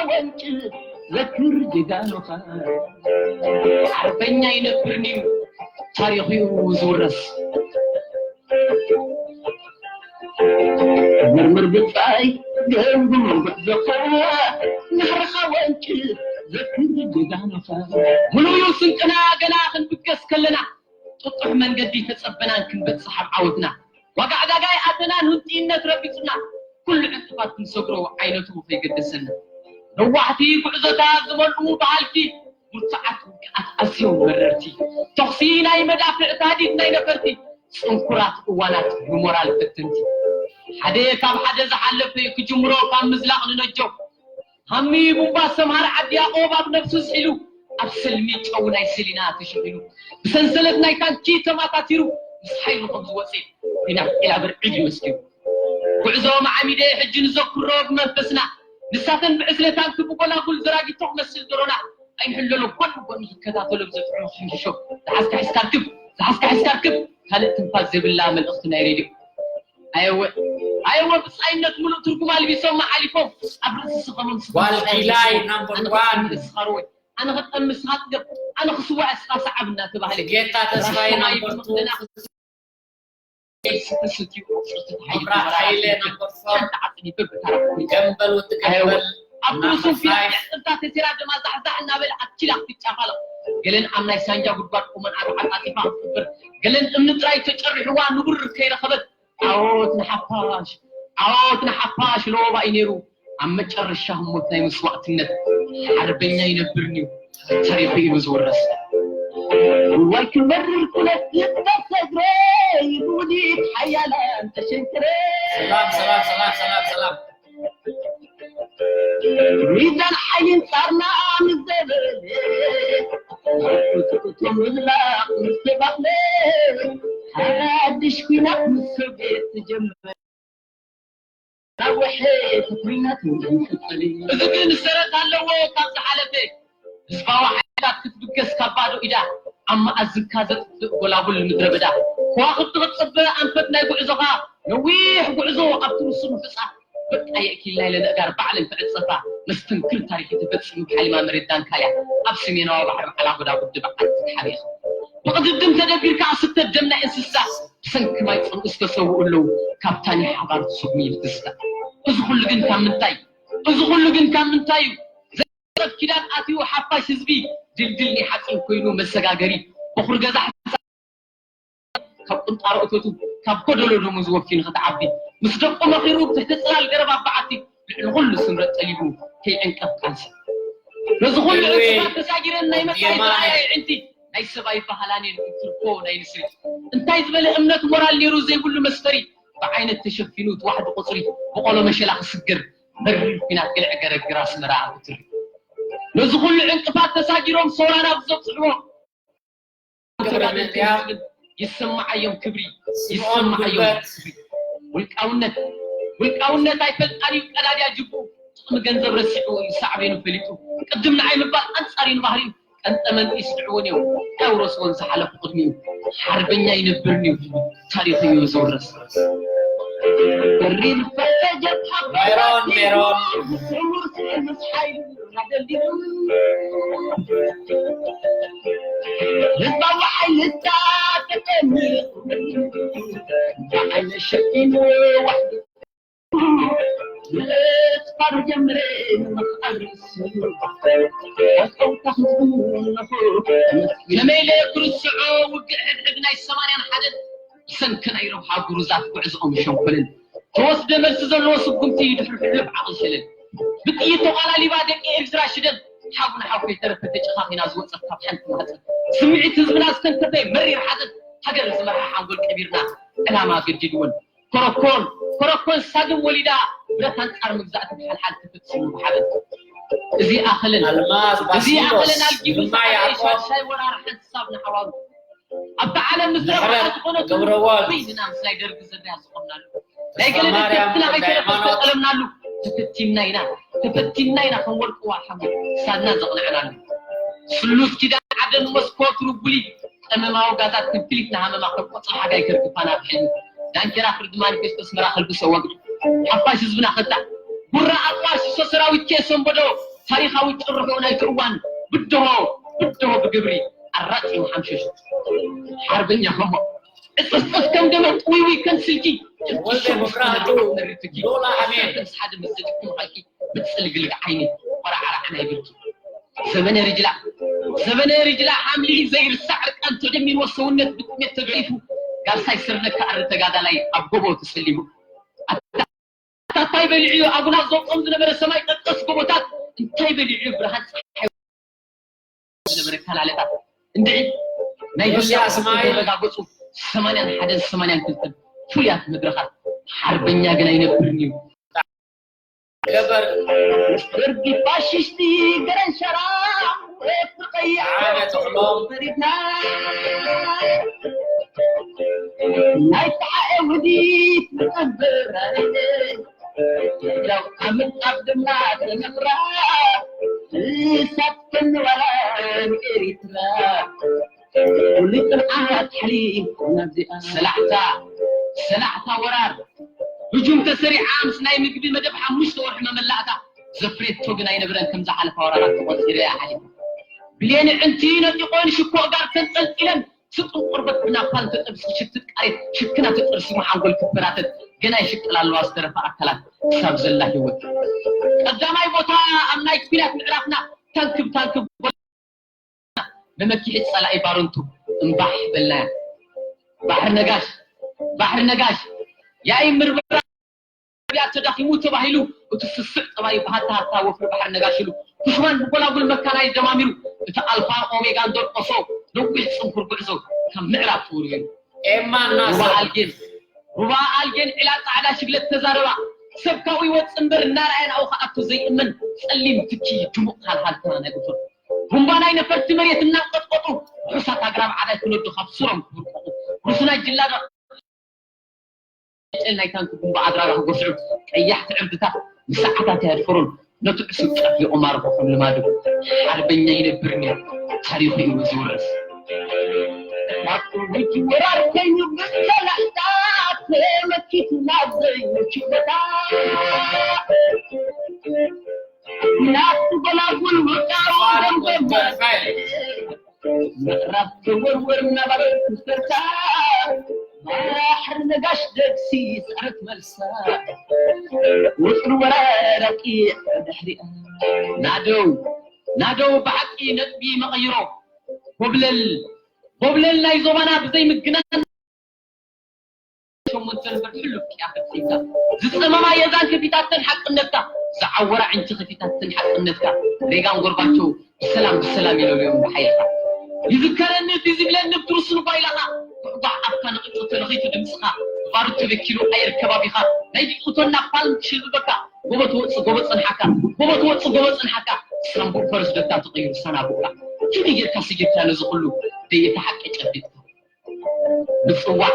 ወንጭ ዘክር ጀጋኑኻ። ሓርበኛ ይነብርንዩ ታሪኹ ዝውረስ። መርምር ብጻይ ገምግም ጉዕዞኻ። ናህርኻ ወንጭ ዘክር ጀጋኑኻ። ሙሉዩ ስንቅና ገና ክንብገስ ከለና ጥጡሕ መንገዲ ተጸበናን ክንበጽሕ ኣብ ዓወትና ዋጋ ዕዳጋ ይኣተናን ህንጥይነት ረቢጹና ኩሉ ዕንቅፋት ክንሰግሮ ዓይነቱ ከይገደሰና ነዋሕቲ ጉዕዞታት ዝመልኡ በሃልቲ ሙርቱዓት ውግኣት ኣዝዮም መረርቲ ተኹሲ ናይ መዳፍዕ ታዲድ ናይ ነፈርቲ ጽንኩራት እዋናት ብሞራል ፈተንቲ ሓደ ካብ ሓደ ዝሓለፈ ክጅምሮ ካብ ምዝላቕ ንነጆ ሃሚ ቡምባ ሰምሃር ዓዲ ያቆብ ኣብ ነብሱ ዝሒሉ ኣብ ስልሚ ጨው ናይ ሰሊና ተሸኺሉ ብሰንሰለት ናይ ታንኪ ተማታቲሩ ምስ ሓይሉ ከም ዝወፀ ኲናት ዒላብር ዒድ መስኪሩ ጉዕዞ መዓሚደ ሕጂ ንዘክሮ ብመንፈስና ንሳተን ብዕስለታን ክብጎላጉል ዘራጊቶ ክመስል ድሮና ኣይንሕለሎ ጎን ንጎን ንክከታተሎ ብዘጥዕሞ ክሕንሽሾ ዝሓዝካ ሒዝካ ርክብ ዝሓዝካ ሒዝካ ርክብ ካልእ ትንፋስ ዘይብላ መልእኽቲ ናይ ሬድዮ ኣየወ ኣየወ ብጻይነት ሙሉእ ትርጉም ኣልቢሶም ሓሊፎም ኣብ ርእሲ ስኸሞም ጓል ኪላይ ናምበር ዋን ስኻርወይ ኣነ ክጠምስ ሃጥገብ ኣነ ክስዋዕ እስኻ ሰዓብ እናተባህለ ጌታ ተስፋይ ናምበር ቱ መብራት ሓይለ ናምበር ፎር ገንበል ወዲ ገንበል ኣብ ርእሱ ፊላጥያ ጥንታ ተሲራ ደማ ዛሕዛሕ እናበለ ኣኪላ ክትጫፋለቕ ገለን ኣብ ናይ ሳንጃ ጉድጓድ ቁመን ኣርዓጣጢፋ ክትቅብር ገለን እምኒ ጥራይ ተጨሪሕዋ ንቡር ከይረኸበት ዓወት ንሓፋሽ ዓወት ንሓፋሽ ለወባ እዩ ነይሩ ኣብ መጨረሻ ህሞት ናይ መስዋእትነት ሓርበኛ ይነብርንዩ ተሪፉ እዩ ዝውረስ እዋይ ክመርር ኩነት ይበሰግረ ይብውዲት ሓያላን ተሸንክረ ሰላም ሰላም ሰላም ሰላም ሰላም ሚዛን ሓይሊ እንጻርና ምስ ዘበለ ስቅቱ ምዝላቕ ምስ ተባህለ ሓድሽ ኲናት ምስ ሶቪየት ትጀምር ናብ ወሐ ተኩሪናት ንቅጽል እዚ ግን ሰረት ኣለዎ ካብ ዝሓለፈ ህዝባዊ ሓይልታት ክትብገስ ካብ ባዶ ኢዳ ኣብ መኣዝንካ ዘጥፍእ ጎላጉል ምድረ በዳ ከዋኽብቲ ክትጽበ ኣንፈት ናይ ጉዕዞኻ ነዊሕ ጉዕዞ ኣብቲ ርሱም ሑጻ በቃ የእኪልና ኢለን ኣእጋር ባዕለን ክዕጸፋ መስተንክር ታሪኽ ተፈጺሙ ብሓሊማ መሬት ዳንካልያ ኣብ ሰሜናዊ ባሕሪ በዓላ ጎዳጉዲ በዓል ተሓቢእኻ ብቕድድም ተደቢርካ ኣብ ስተ ደም ናይ እንስሳ ብሰንኪ ማይ ጽምኢ ዝተሰውኡ ኣለዉ ካብ ታኒ ሓባር ትሱብ ሚል ትስታ እዚ ኩሉ ግን ካብ ምንታይ እዚ ኩሉ ግን ካብ ምንታይ እዩ ዘረብ ኪዳን ኣትዩ ሓፋሽ ህዝቢ ድልድል ናይ ሓጺን ኮይኑ መሰጋገሪ በኹር ገዛ ካብ ቁንጣሮ እቶቱ ካብ ጎደሎ ደሞዝ ወፊ ንኽትዓቢ ምስ ደቁ መኺሩ ብትሕቲ ጽላል ገረብ ኣብ በዓቲ ልዕሊ ኩሉ ስምረት ጠሊቡ ከይዕንቀፍ ቃልሲ ነዚ ኩሉ ዕንቅፋት ተሳጊረን ናይ መጻኢ ዝረኣያ የዕንቲ ናይ ሰብኣይ ባህላን የልክትርኮ ናይ ንስሪ እንታይ ዝበለ እምነት ሞራል ነይሩ ዘይብሉ መስፈሪ ብዓይነት ተሸፊኑ እቲ ዋሕዲ ቁፅሪ ብቆሎ መሸላ ክስግር መሪር ኲናት ግልዕ ገረግር ኣስመራ ኣትሪ ነዚ ኩሉ ዕንቅፋት ተሳጊሮም ሰውራና ብዘብፅሕዎ ይሰማዓዮም ክብሪ ይሰማዓዮም ክብሪ ውልቃውነት ውልቃውነት ኣይፈልጣን እዩ ቀዳድያ ጅቡ ጥቕሚ ገንዘብ ረሲዑ እዩ ሳዕቤኑ ፈሊጡ ቅድም ንዓይ ምባል ኣንጻር እዩ ንባህሪኡ ቀንጠመንጢ ይስዕብዎን እዮም ኣውረስዎን ዝሓለፉ ቅድሚኡ ሓርበኛ ይነብርን እዩ ታሪኹ እዩ ዝውረስ ተሪር ፈተጀት ሓበራት ሜሮን ሜሮን ስሙር ስሙር ምስ ሓይሉ ኣደሊሉ ህዝባዊ ሓይልታት ተጠሚሩ ብዓይነ ሸፊኑ ዋሕዱ ከመይ ኢለ ክርስዖ ውግእ ሕድሕድ ናይ ሰማንያን ሓደን ብሰንኪ ናይ ረብሓ ጉሩዛት ጉዕዝኦም ሸንኮልን ተወስደ መልሲ ዘለዎ ስጉምቲ እዩ ድሕሪ ሕሉፍ ዓቕሊ ሸለል ብጥይት ተቓላሊባ ደቂ ኤርትራ ሽደን ሓው ንሓው ከይተረፈ ተጨኻኺና ዝወፀት ካብ ሓንቲ ማህፀን ስምዒት ህዝብና ዝተንከፈ መሪር ሓዘን ሃገር ዝመርሓ ሓንጎል ቀቢርና ዕላማ ገዲድወን ኮረኮን ኮረኮን ሳግም ወሊዳ ብረት ኣንጻር መግዛእቲ ብሓልሓል ተፈጺሙ ብሓበን እዚ ኣኸለን ኣልማዝ እዚ ባሲሎስ ኣኸለን ኣልጊቡ ግርማ ዝሓዘ ያዕቆብ ሻሻይ ወራር ሓንሳብ ንሓዋሩ ኣብታ ዓለም ምስ ረብሓ ምሕረት ዝኾነቱ ገብረዋልድ ኮይንና ምስ ናይ ደርጊ ዝርያ ዝኾንናሉ ናይ ገለ ተስፋማርያም ደገፍትና ወልደ ከይተረፈ ሃይማኖት። ዝተጠለምናሉ ተፈቲንና ኢና ተፈቲንና ኢና ከም ወርቂ ዋሓሙ ክሳድና ዘቕንዐናሉ ስሉስ ኪዳን ዓደን መስኮት ርጉሊ ቀመማዊ ጋዛት ክፍሊት ንሃመማ ከም ቆጽሊ ሓጋይ ከርግፋና ኣብ ሕልሚ ዳንኬራ ፍርዲ ማኒፌስቶ ኣስመራ ከልብሶ ወግዲ ሓፋሽ ህዝብና ከዳዕ ጉራ ኣጥዋር ሽሶ ሰራዊት ኬሶም በዶ ታሪኻዊ ጭርሖ ናይቲ እዋን ብድሆ ብድሆ ብግብሪ ኣራጺሙ ሓምሸሹ። ሓርበኛ ከሞ ዕጽፍጽፍ ከም ገመድ ጥውይውይ ከም ስልኪ ወልደ መብራህቱ፣ ዶላ ኣሜን። ምስ ሓደ መዘሊኩም ኸልኪ ብጽልግልግ ዓይኒ ቆራዕራዕ ናይ ብርኪ ዘበነ ሪጅላ ዘበነ ሪጅላ ሓምሊ ዘይርሳዕ ዕርቃን ተደሚርዎ ሰውነት ብጥሜት ተገይፉ ጋርሳይ ስርነካ ኣሪ ተጋዳላይ ኣብ ጎቦ ተሰሊሙ ኣታ እንታይ በሊዑ እዩ ኣጉና ዘውጾም ዝነበረ ሰማይ ቀጠስ ጎቦታት እንታይ በሊዑ እዩ ብርሃን ፀሓይ ዝነበረ ካላለታት እንድዒ ናይ ሩስያ ህልውና ሰማይ ዘረጋገፁ ሰማንያን ሓደን ሰማንያን ክልተን ፍሉያት መድረኻት ሓርበኛ ግን ኣይነብርን እዩ ገበር ፍርዲ ፋሽስቲ ገረን ሸራ ወፍሪ ቀይሕ ዓነ ተኽሎም ፈሪድና ናይ ተሓኤ ውዲት ንቀንብር ለው ኣብ ምንጣፍ ድማ ተነብራ እሳት ክንበላ ንኤሪትራ ኩሉ ጥርዓት ሓሊፍ ናብዚኣ ሰላዕታ ሰላዕታ ወራር ህጁም ተሰሪዓ ምስ ናይ ምግቢ መደብ ሓሙሽተ ወርሒ መመላእታ ዘፍሬቶ ግን ኣይነበረን ከም ዝሓለፋ ወራራት ተቆፂረ እያ ሓሊፋ ብሌን ዕንቲ ነጢቆን ሽኮ ጋር ተንጠልጢለን ስጡም ቆርበት ብናፓል ተጠብሲ ሽትት ቃሬት ሽክና ተጠርሲሙ ሓንጎል ክበራተት ገና ይሽቅል ኣለዋ ዝተረፈ ኣካላት ክሳብ ዘላ ህይወት ቀዳማይ ቦታ ኣብ ናይ ኩናት ምዕራፍና ታንክብ ታንክብ ብመኪሒ ፀላኢ ባረንቱ እምባሕ በልናያ ባሕሪ ነጋሽ ባሕሪ ነጋሽ ያኢ ምርብራብ ተዳኺሙ ተባሂሉ እቲ ስስዕ ጠባይ ብሃታ ሃታ ወፍሪ ባሕሪ ነጋሽ ኢሉ ኩሽማን ብጎላጉል መካናይዝ ደማሚሩ እቲ ኣልፋ ኦሜጋን ደርቆሶ ነዊሕ ፅንኩር ጉዕዞ ካብ ምዕራብ ተወርዊሩ ኤማ እና ሩባ ኣልጌን ሩባ ኣልጌን ዒላ ፃዕዳ ሽግለት ተዛረባ ሰብ ካብኡ ይወፅእ እምበር እናረኣየ ናብኡ ክኣቱ ዘይእመን ፀሊም ትኪ ድሙቕ ሃልሃልታ ናይ እቶን ቡምባ ናይ ነፈርቲ መሬት እናንቀጥቀጡ ርሑሳት ኣግራብ ዓዳይ ክነዱ ካብ ሱሮም ክብርቁቑ ርሱናይ ጅላዳ ጨል ናይ ታንኪ ቡምባ ኣግራብ ኣህጎስዑ ቀያሕቲ ዕምድታት ንሰዓታት ኣየድፈሩን ነቲ ዕሱብ ጫፍ ይቑማርኹ ከም ልማዱ ሓርበኛ ይነብር ነይሩ ታሪኹ እዩ ዝውረስ ናብቲ ውጅ ወራር ኮይኑ ብሰላሕታ ተመኪቱ ናብ ዘይምቹ ቦታ ናብቲ ጎላጉል ውቃው ደምደም ምዕራብ ተወርወር ናባበት ክፍተታ ባሕሪ ነጋሽ ደግሲ ዝዕረት መልሳ ውጥሪ ወራር ኣውቂዕ ድሕሪኣ ናደው ናደው ብሓቂ ነጥቢ መቐይሮ ኮብለል ኮብለል ናይ ዞባና ብዘይ ምግናን ሸሞንተ ነበር ሕሉፍ ቂያ ፈጺምካ ዝጸመማ የዛን ከፊታተን ሓቅነትካ ዝዓወራ ዕንቺ ከፊታተን ሓቅነትካ ሬጋን ጎርባቸው ብሰላም ብሰላም ይለልዮም ብሓይልካ ይዝከረኒ እቲ ዝብለኒ ብትሩስን ጓይላኻ ጉዕጓዕ ኣፍካ ንቕጩ ተለኺቱ ድምፅኻ ባሩድ ተበኪሉ ኣየር ከባቢኻ ናይ ዲቁቶና ፓልም ትሽልበካ ጎቦ ትወፅእ ጎቦ ፅንሓካ ጎቦ ትወፅእ ጎቦ ፅንሓካ ሳምቡእ ፈረስ ደታ ተቐይሩ ሳናቡእካ ከመይ ጌርካ ስጊርካ ነዚ ኩሉ ደየተ ሓቂ ጨቢጥካ ምፅዋዕ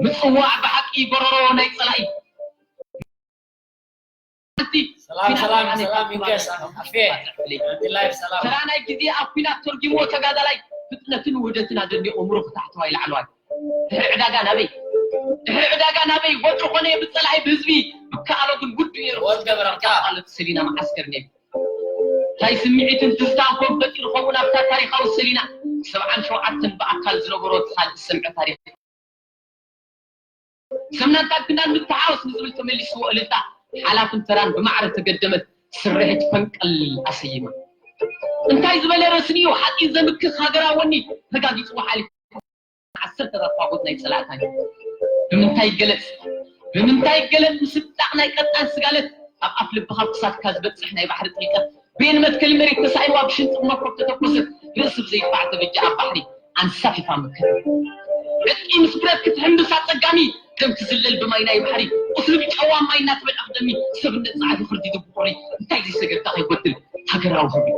ምፅዋዕ ብሓቂ ጎረሮ ናይ ፀላኢ ሓንቲ ሰላም ሰላም ሰላም ይንገስ ኣፌ ላይፍ ሰላም ተራ ናይ ግዜ ኣብ ኲናት ተርጊምዎ ተጋዳላይ ፍጥነትን ውህደትን ኣደኒቑ ምሩኽ ታሕተዋይ ላዕለዋይ ድሕሪ ዕዳጋ ናበይ ድሕሪ ዕዳጋ ናበይ ወጥሪ ኮነ ብፀላኢ ብህዝቢ ብከኣሎ ግን ውዱ ነይሩ ወድ ገብረካ ማለት ሰሊና መዓስከር ነቢ እንታይ ስምዒትን ትዝታን ኮን ፈጢሩ ኸውን ኣብታ ታሪኻዊ ሰሊና ሰብዓን ሸውዓተን ብኣካል ዝነበሮ እቲ ካልእ ዝሰምዐ ታሪኽ ሰምናን ታድግናን ንተሓወስ ንዝብል ተመሊስዎ እልልታ ሓላፍን ተራን ብማዕረ ተገደመት ስርሒት ፈንቀል ኣሰይማ እንታይ ዝበለ ረስኒ እዩ ሓጢን ዘምክኽ ሃገራዊ ወኒ ተጋጊፅዎ ሓሊፉ ዓሰርተታት ፋጎት ናይ ፀላእታ እዩ ብምንታይ ይገለፅ ብምንታይ ይገለፅ ምስጣቕ ናይ ቀጣን ስጋለት ኣብ ኣፍ ልብኻ ክሳድካ ዝበፅሕ ናይ ባሕሪ ጥልቀት ብየን መትከሊ መሬት ተሳኢንዋ ብሽንጥር መኮብ ተተኮሰት ርእሲ ብዘይድፋዕ ተበጃ ኣብ ባሕሪ ኣንሳፊፋ መከተ ዕጥቂ ምስ ብረት ክትሕምብስ ኣፀጋሚ ደም ክዝለል ብማይ ናይ ባሕሪ ቁስሊ ብጨዋ ማይ እናተመልኣ ክደሚ ሰብነት ፃዕዲ ክርዲዱ ብቁሪ እንታይ ዘይሰገድካ ከይጎድል ሃገራዊ ክብሪ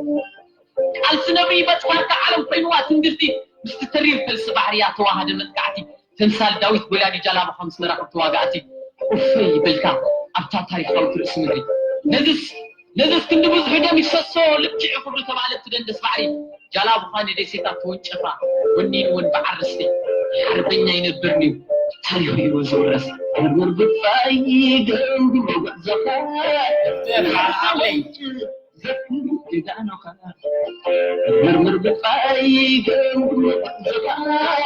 ቃልሲ ነብሪ መፅዋዕታ ዓለም ኮይንዋ ትንግርቲ ምስቲ ተሪር ፈልሲ ባሕርያ ተዋሃደ መጥቃዕቲ ተምሳል ዳዊት ጎልያድ ጃላቡ ከም ስመራ ክልተ ዋጋእቲ ኡፈይ በልካ ኣብታ ታሪኻዊት ርእሲ ምድሪ ነዝስ ነዝስ ክንዲ ብዙሑ ደም ይፍሰሶ ልክዕ ክብሪ ተባለ ትደንደስ ባሕሪ ጃላቡኻ ንደሴታት ተወንጨፋ ወኒንወን በዓል ርስቲ ሓርበኛ ይነብርንዩ ታሪኹ እዩ ዝውረስ ምርብፋይ ገንዲ መጓዕዘኻ ደፋ ዓለይ ዘፍንግዳኖኻ መርምር ብጻይ ገምግም ዘባይ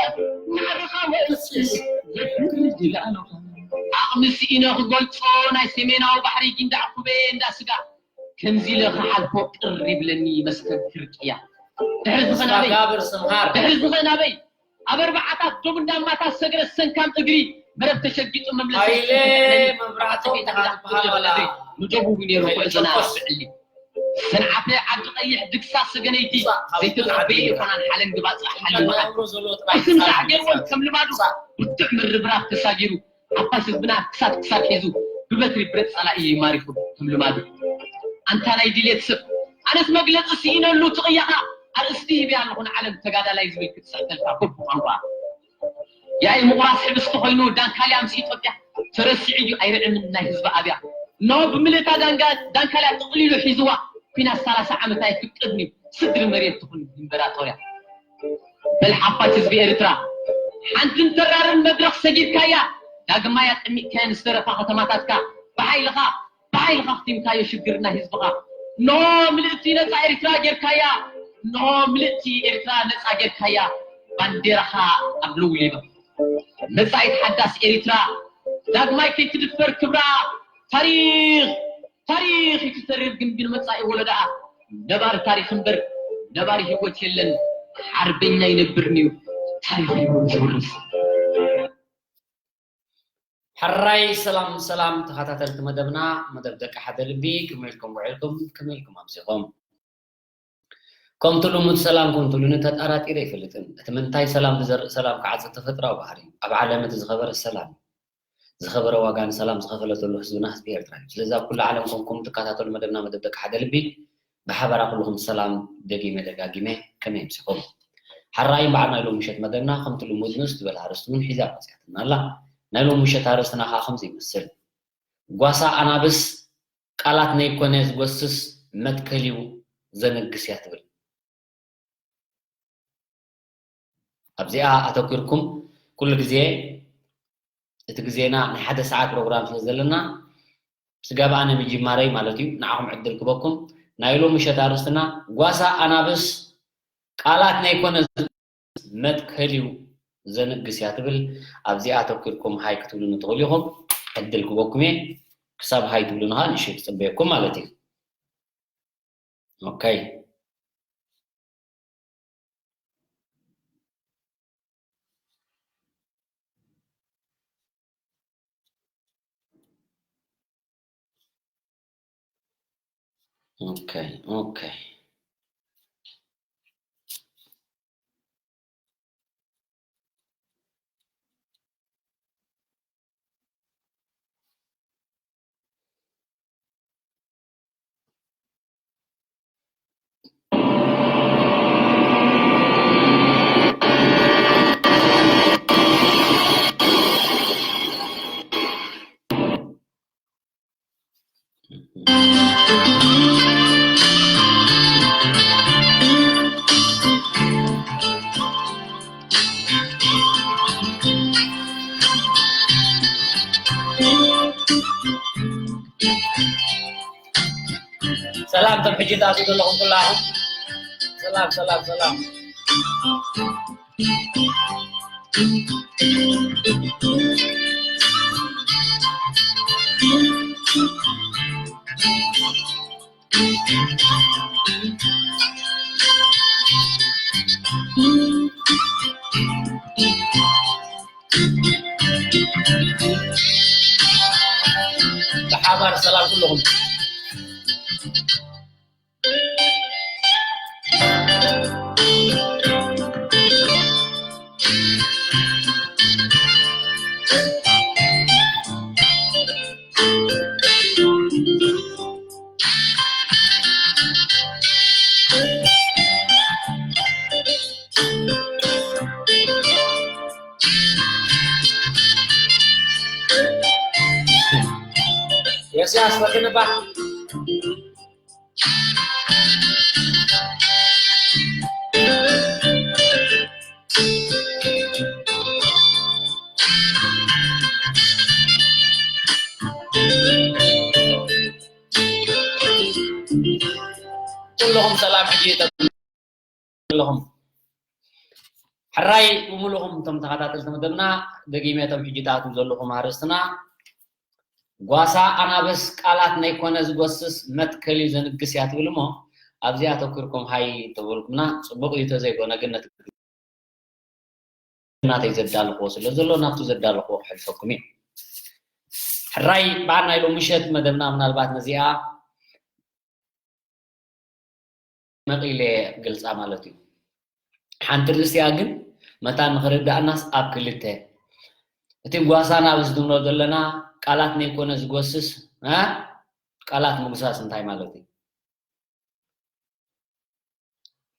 ናዕርኻ ወስስ ዘፍንግዳኖኻ ዓቕሚ ስኢነ ክገልጾ ናይ ሰሜናዊ ባሕሪ ጊንዳዕ ኩበየ እንዳ ስጋ ከምዚ ኢለ ክሓልፎ ቅር ይብለኒ መስተንክር ቅያ ድሕሪ ዝኸናበይ ጋብር ስምሃር ድሕሪ ዝኸናበይ ኣብ ኣርባዓታት ዶብ እንዳማታ ሰግረ ሰንካም እግሪ መረብ ተሸጊጡ መምለሲ ሃይለ መብራህቶም ተኸይታ ትበሃል ወላ ንደቡብ ነይሩ ኩዕዞና ጨቆስ ብዕሊ ሰንዓፈ ዓዲ ቀይሕ ድግሳ ሰገነይቲ ዘይተጸበየ ይኾናን ሓለንግባ ጽራሕ ሓሊምኻ ኣይስምሳዕ ገይርዎን ከም ልማዱ ብርቱዕ ምርብራብ ተሳጊሩ ዓባይ ህዝብና ክሳብ ክሳብ ሒዙ ብበትሪ ብረት ጸላኢ ይማሪኹ ከም ልማዱ ኣንታ ናይ ድሌት ሰብ ኣነስ መግለጺ ስኢነሉ ትቕያኻ ኣርእስቲ ሂብያ ኣለኹ ንዓለም ተጋዳላይ ዝብል ክትጽሕፈልካ በብቋንቋ ያኢ ምቑራስ ሕብስቲ ኮይኑ ዳንካልያ ምስ ኢትዮጵያ ተረሲዑ እዩ ኣይርዕምን ናይ ህዝቢ ኣብያ እነሆ ብምልእታ ዳንካልያ ጥቕሊሉ ሒዝዋ ኩናት ሰላሳ ዓመት ኣይፍቀድን እዩ ስድሪ መሬት ትኹን ኢምበራጦርያ በል ሓፋሽ ህዝቢ ኤርትራ ሓንትን ተራርን መድረኽ ሰጊርካያ ዳግማይ ኣጠሚቕካየን ዝተረፋ ከተማታትካ ብሓይልኻ ብሓይልኻ ኣኽቲምካዮ ሽግር ናይ ህዝብኻ እንሆ ምልእቲ ነፃ ኤርትራ ጌርካያ እንሆ ምልእቲ ኤርትራ ነፃ ጌርካያ ባንዴራኻ ኣብ ለውሊባ መጻኢት ሓዳስ ኤሪትራ ዳግማይ ከይትድፈር ክብራ ታሪኽ ታሪኽ ይትተርር ግንቢ ንመጻኢ ወለዳኣ ነባሪ ታሪኽ እምበር ነባሪ ህይወት የለን ሓርበኛ ይነብር ንዩ ታሪኽ ህይወት ዝውርስ ሕራይ ሰላም ሰላም ተኸታተልቲ መደብና መደብ ደቂ ሓደ ልቢ ከመይ ኢልኩም ውዒልኩም ከመይ ኢልኩም ኣምሲኹም ከምቲ ልሙድ ሰላም ከምትብሉኒ ተጣራጢረ ኣይፈልጥን። እቲ ምንታይ ሰላም ዝዘርእ ሰላም ክዓጽድ ተፈጥራዊ ባህሪ እዩ። ኣብ ዓለም እቲ ዝኸበረ ሰላም እዩ። ዝኸበረ ዋጋ ንሰላም ዝኸፈለ ዘሎ ህዝብና ህዝቢ ኤርትራ እዩ። ስለዚ ኣብ ኩሉ ዓለም ኮንኩም ትከታተሉ መደብና መደብ ደቂ ሓደ ልቢ ብሓበራ ኩልኹም ሰላም ደጊመ ደጋጊመ ከመይ ኣምሲኹም? ሓራይ እምበኣር ናይ ሎሚ ምሸት መደብና ከምቲ ልሙድ ንእስ ትበል ኣርእስቲ እውን ሒዛ መጺኣትና ኣላ። ናይ ሎሚ ምሸት ኣርእስትና ከኣ ከምዚ ይመስል። ጓሳ ኣናብስ ቃላት ነይኮነ ዝጎስስ መትከል እዩ ዘነግስ እያ ትብል። ኣብዚኣ ኣተኪርኩም ኩሉ ግዜ እቲ ግዜና ናይ ሓደ ሰዓት ፕሮግራም ስለ ዘለና ስጋብ ኣነ ምጅማረይ ማለት እዩ ንዓኹም ዕድል ክበኩም ናይ ሎሚ ምሸት ኣርእስትና ጓሳ ኣናብስ ቃላት ነይኮነ መትከል እዩ ዘንግስ እያ ትብል ኣብዚኣ ኣተኪርኩም ሃይ ክትብሉኒ ትኽእሉ ኢኹም ዕድል ክበኩም እየ ክሳብ ሃይ ትብሉኒ ከዓ ንእሽተይ ክፅበየኩም ማለት እዩ okay okay okay ሰላም ቶም ሕጂ ትኣትዉ ዘለኹም ኩላኹም ሰላም ሰላም ሰላም ብሓባር ሰላም ኩልኹም Yes, yes, looking at the back. ኩልኹም ሰላም ሕጂ ኣለኹም። ሕራይ ብምሉኹም እቶም ተኸታተልቲ መደብና፣ ደጊመ እቶም ሕጂ ትኣትዉ ዘለኹም ኣርእስትና፣ ጓሳ ኣናብስ ቃላት ነይኮነ ዝጎስስ መትከል እዩ ዘንግስ እያ ትብል እሞ፣ ኣብዚኣ ኣተኲርኩም ሃይ እንተበልኩምና ጽቡቕ እዩ፣ ተዘይኮነ ግን ነቲ ናተይ ዘዳለኽዎ ስለ ዘሎ ናብቲ ዘዳለኽዎ ክሕልፈኩም እየ። ሕራይ በዓል ናይ ሎሚ ምሸት መደብና ምናልባት ነዚኣ መቒለ ገልጻ ማለት እዩ። ሓንቲ ርእስያ ግን መታን ንኽርድኣናስ ኣብ ክልተ እቲ ጓሳ ናብስ ዝብሎ ዘለና ቃላት ነይኮነ ዝጎስስ እ ቃላት ምጉሳስ እንታይ ማለት እዩ?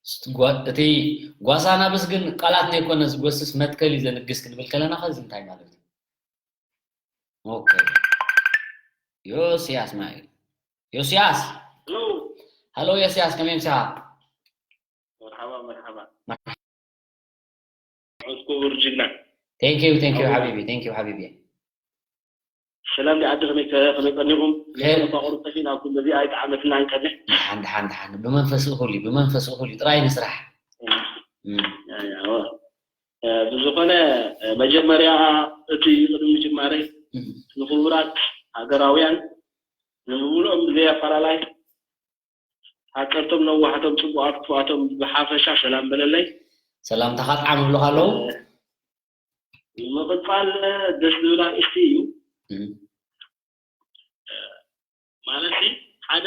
እቲ ጓ- እቲ ጓሳ ናብስ ግን ቃላት ነይኮነ ዝጎስስ መትከል እዩ ዘንግስ ክንብል ከለና ከዚ እንታይ ማለት እዩ? ኦኬ። ዮስያስ ማይ ዮስያስ ሄሎ ሃሎ ዮስያስ ከመይ ምሳኻ? መርሓባ መርሓባ። ዑስ ክቡር ጅግና Thank you thank you ሓቢቢ thank you ሓቢቢ። ሰላም ዲ ዓዲ ከመይ ከ- ከመይ ቀኒኹም? ኸይር። ተቋቁሩ ጠፊና ኩሉ በዚ ኣይጠዓመትና እንቀድሕ። ሓንቲ ሓንቲ ሓንቲ ብመንፈስ እኹል እዩ ብመንፈስ እኹል እዩ ጥራይ ንስራሕ። እም። ያው ብዝኾነ መጀመርያ እቲ ቅድሚ ምጅማረይ እም። ንክቡራት ሃገራውያን ንብብልኦም ብዘይ ኣፈላላይ ሓፀርቶም ነዋሕቶም ፅቡቃት ክፉኣቶም ብሓፈሻ ሰላም በለለይ። ሰላምታኻ ጣዕሚ ይብሉኻ ኣለዉ። ምቕፃል ደስ ዝብል ኣርእስቲ እዩ። እም። ማለት ሓደ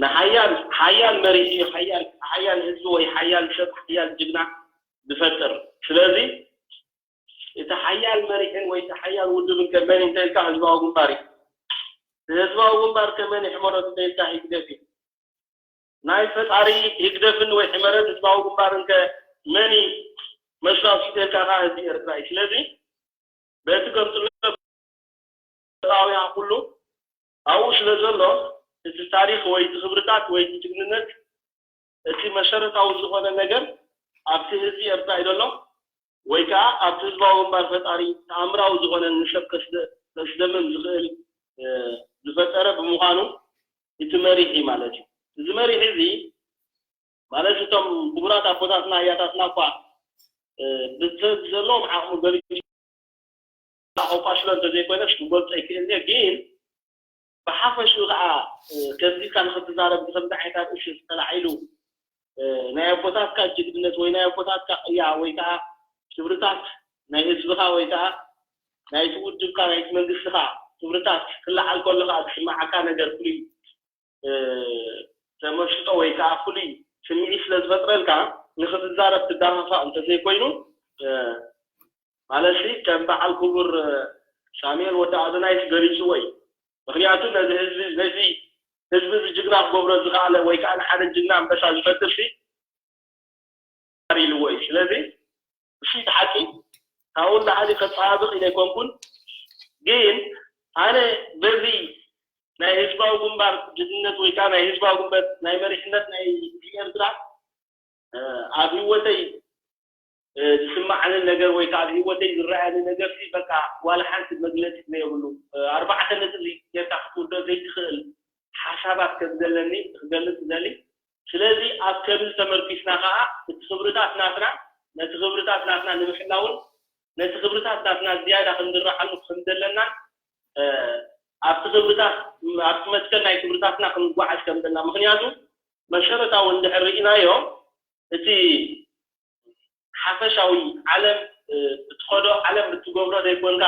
ንሓያል ሓያል መሪሒ ሓያል ሓያል ህዝቢ ወይ ሓያል ሰብ ሓያል ጅግና ዝፈጥር። ስለዚ እቲ ሓያል መሪሕን ወይ እቲ ሓያል ውድብን ከመን እንተልካ ህዝባዊ ግንባር እዩ። ህዝባዊ ግንባር ከመን ይሕመረት እንተልካ ህግደፍ እዩ። ናይ ፈጣሪ ህግደፍን ወይ ሕመረት ህዝባዊ ግንባርን ከ መን እዩ መስራቱ እንተልካ ከዓ ህዝቢ ኤርትራ እዩ። ስለዚ በቲ ገምጥሎ ኤርትራውያን ኩሉ ኣብኡ ስለ ዘሎ እቲ ታሪኽ ወይ እቲ ክብርታት ወይ እቲ ጅግንነት እቲ መሰረታዊ ዝኾነ ነገር ኣብቲ ህዝቢ ኤርትራ እዩ ዘሎ ወይ ከዓ ኣብቲ ህዝባዊ ግንባር ፈጣሪ ተኣምራዊ ዝኾነ ንሰብ ከስደምም ዝኽእል ዝፈጠረ ብምዃኑ እቲ መሪሒ ማለት እዩ። እዚ መሪሒ እዚ ማለት እቶም ክቡራት ኣቦታትና ኣያታትና እኳ ብሰብ ዘለዎም ዓቕሚ ገሊጹ ኣቋሽሎ እንተዘይኮይነስ ክገልጾ ይክእል እየ። ግን ብሓፈሽኡ ከዓ ከምዚ ኢልካ ንክትዛረብ ብከምዚ ዓይነት ኣርእስቲ ተላዒሉ ናይ ኣቦታትካ ጅግንነት ወይ ናይ ኣቦታትካ ቅያ ወይ ከዓ ክብርታት ናይ ህዝብኻ ወይ ከዓ ናይቲ ውድብካ ናይቲ መንግስትኻ ክብርታት ክለዓል ከሎ ከዓ ዝስማዓካ ነገር ፍሉይ ተመስጦ ወይ ከዓ ፍሉይ ስምዒት ስለ ዝፈጥረልካ ንክትዛረብ ትዳፋፋእ እንተዘይኮይኑ ማለትሲ ከም በዓል ክቡር ሳሙኤል ወዲ ኣዶናይስ ገሊፅዎ እዩ። ምክንያቱ ነዚ ህዝቢ ነዚ ህዝቢ እዚ ጅግና ክገብሮ ዝኸኣለ ወይ ከዓ ንሓደ ጅግና ኣንበሳ ዝፈጥር ሲ ኢልዎ እዩ። ስለዚ እሱ እቲ ሓቂ ካብኡ ንላዕሊ ከፀባብቕ ኢለ ኣይኮንኩን። ግን ኣነ በዚ ናይ ህዝባዊ ግንባር ጅግንነት ወይ ከዓ ናይ ህዝባዊ ግንባር ናይ መሪሕነት ናይ ኤርትራ ኣብ ህይወተይ ዝስማዓኒ ነገር ወይ ከዓ ኣብ ህይወተይ ዝረኣየኒ ነገር ሲ በቃ ዋላ ሓንቲ መግለፂ ዘየብሉ ኣርባዕተ ነጥቢ ጌርካ ክትውዶ ዘይትኽእል ሓሳባት ከም ዘለኒ ክገልፅ እደሊ። ስለዚ ኣብ ከምዚ ተመርኪስና ከዓ እቲ ክብርታት ናትና ነቲ ክብርታት ናትና ንምሕላውን ነቲ ክብርታት ናትና ዝያዳ ክንድርዓሉ ከም ዘለናን ኣብቲ ክብርታት ኣብቲ መትከል ናይ ክብርታትና ክንጓዓዝ ከም ዘለና ምክንያቱ መሰረታዊ እንድሕር ርኢናዮ እቲ ሓፈሻዊ ዓለም ብትኸዶ ዓለም ብትገብሮ ዘይኮንካ